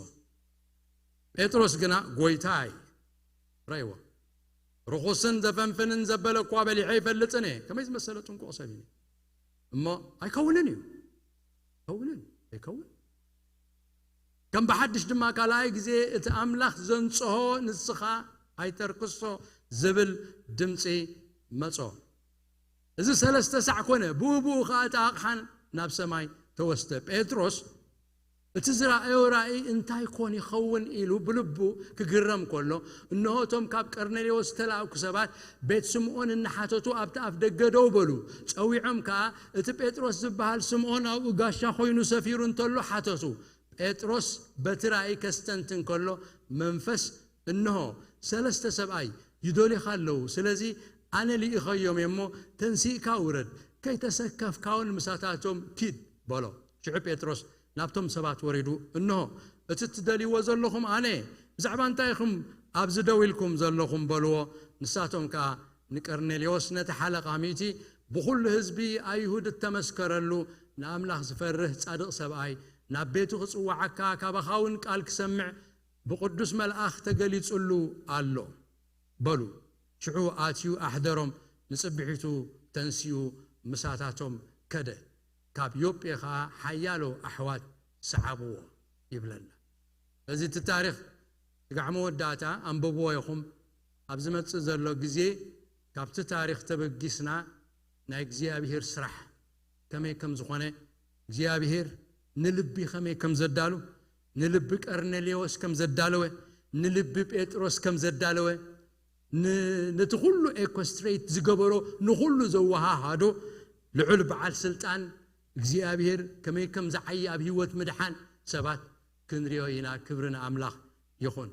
ጴጥሮስ ግና፣ "ጐይታይ"፣ ረእይዎ፣ "ርኹስን ዘፈንፍንን ዘበለ እኳ በሊዐ ኣይፈልጥን እየ።" ከመይ ዝመሰለ ጥንቁቕ ሰብ እዩ! እሞ ኣይከውንን እዩ። ኣይከውንን፣ ኣይከውን። ከም ብሓድሽ ድማ ካልኣይ ግዜ፣ "እቲ ኣምላኽ ዘንጽሆ ንስኻ ኣይተርክሶ" ዝብል ድምጺ መጾ። እዚ ሰለስተ ሳዕ ኮነ፣ ብኡ ብኡ ኸኣ እቲ ኣቕሓን ናብ ሰማይ ተወስደ። ጴጥሮስ እቲ ዝረኣዮ ራእይ እንታይ ኮን ይኸውን ኢሉ ብልቡ ክግረም ከሎ፣ እንሆ እቶም ካብ ቀርኔሌዎስ ዝተላእኩ ሰባት ቤት ስምዖን እናሓተቱ ኣብቲ ኣፍ ደገ ደው በሉ። ጸዊዖም ከኣ፣ "እቲ ጴጥሮስ ዝበሃል ስምዖን ኣብኡ ጋሻ ኮይኑ ሰፊሩ እንተሎ ሓተቱ።" ጴጥሮስ በቲ ራእይ ከስተንትን ከሎ፣ መንፈስ፣ "እንሆ ሰለስተ ሰብኣይ ይደልዩኻ ኣለዉ፣ ስለዚ ኣነ ልኢኸዮም እየ እሞ ተንሲእካ ውረድ፣ ከይተሰከፍካውን ምሳታቶም ኪድ" በሎ። ሽዑ ጴጥሮስ ናብቶም ሰባት ወሪዱ፣ "እንሆ እቲ እትደልይዎ ዘለኹም ኣነ እየ፣ ብዛዕባ እንታይ ኢኹም ኣብዚ ደው ኢልኩም ዘለኹም?" በልዎ። ንሳቶም ከኣ ንቀርኔሌዎስ ነቲ ሓለቓ ሚእቲ፣ ብኹሉ ህዝቢ ኣይሁድ እተመስከረሉ፣ ንኣምላኽ ዝፈርህ ጻድቕ ሰብኣይ፣ ናብ ቤቱ ክጽውዓካ፣ ካባኻ እውን ቃል ክሰምዕ ብቕዱስ መልኣኽ ተገሊጹሉ ኣሎ በሉ። ሽዑ ኣትዩ ኣሕደሮም፣ ንጽብሒቱ ተንሲኡ ምሳታቶም ከደ። ካብ ዮጴ ኸኣ ሓያሎ ኣሕዋት ሰዓብዎ ይብለና። በዚ እቲ ታሪኽ ስጋዕ መወዳእታ ኣንብብዎ ኢኹም። ኣብ ዝመጽእ ዘሎ ግዜ ካብቲ ታሪኽ ተበጊስና ናይ እግዚኣብሔር ስራሕ ከመይ ከም ዝኾነ፣ እግዚኣብሔር ንልቢ ከመይ ከም ዘዳሉ፣ ንልቢ ቀርኔሌዎስ ከም ዘዳለወ፣ ንልቢ ጴጥሮስ ከም ዘዳለወ፣ ን- ነቲ ኩሉ ኤኮስትሬት ዝገበሮ፣ ንኹሉ ዘወሃሃዶ ልዑል በዓል ስልጣን እግዚኣብሔር ከመይ ከም ዝዓይ ኣብ ህይወት ምድሓን ሰባት ክንሪኦ ኢና። ክብሪ ንኣምላኽ ይኹን።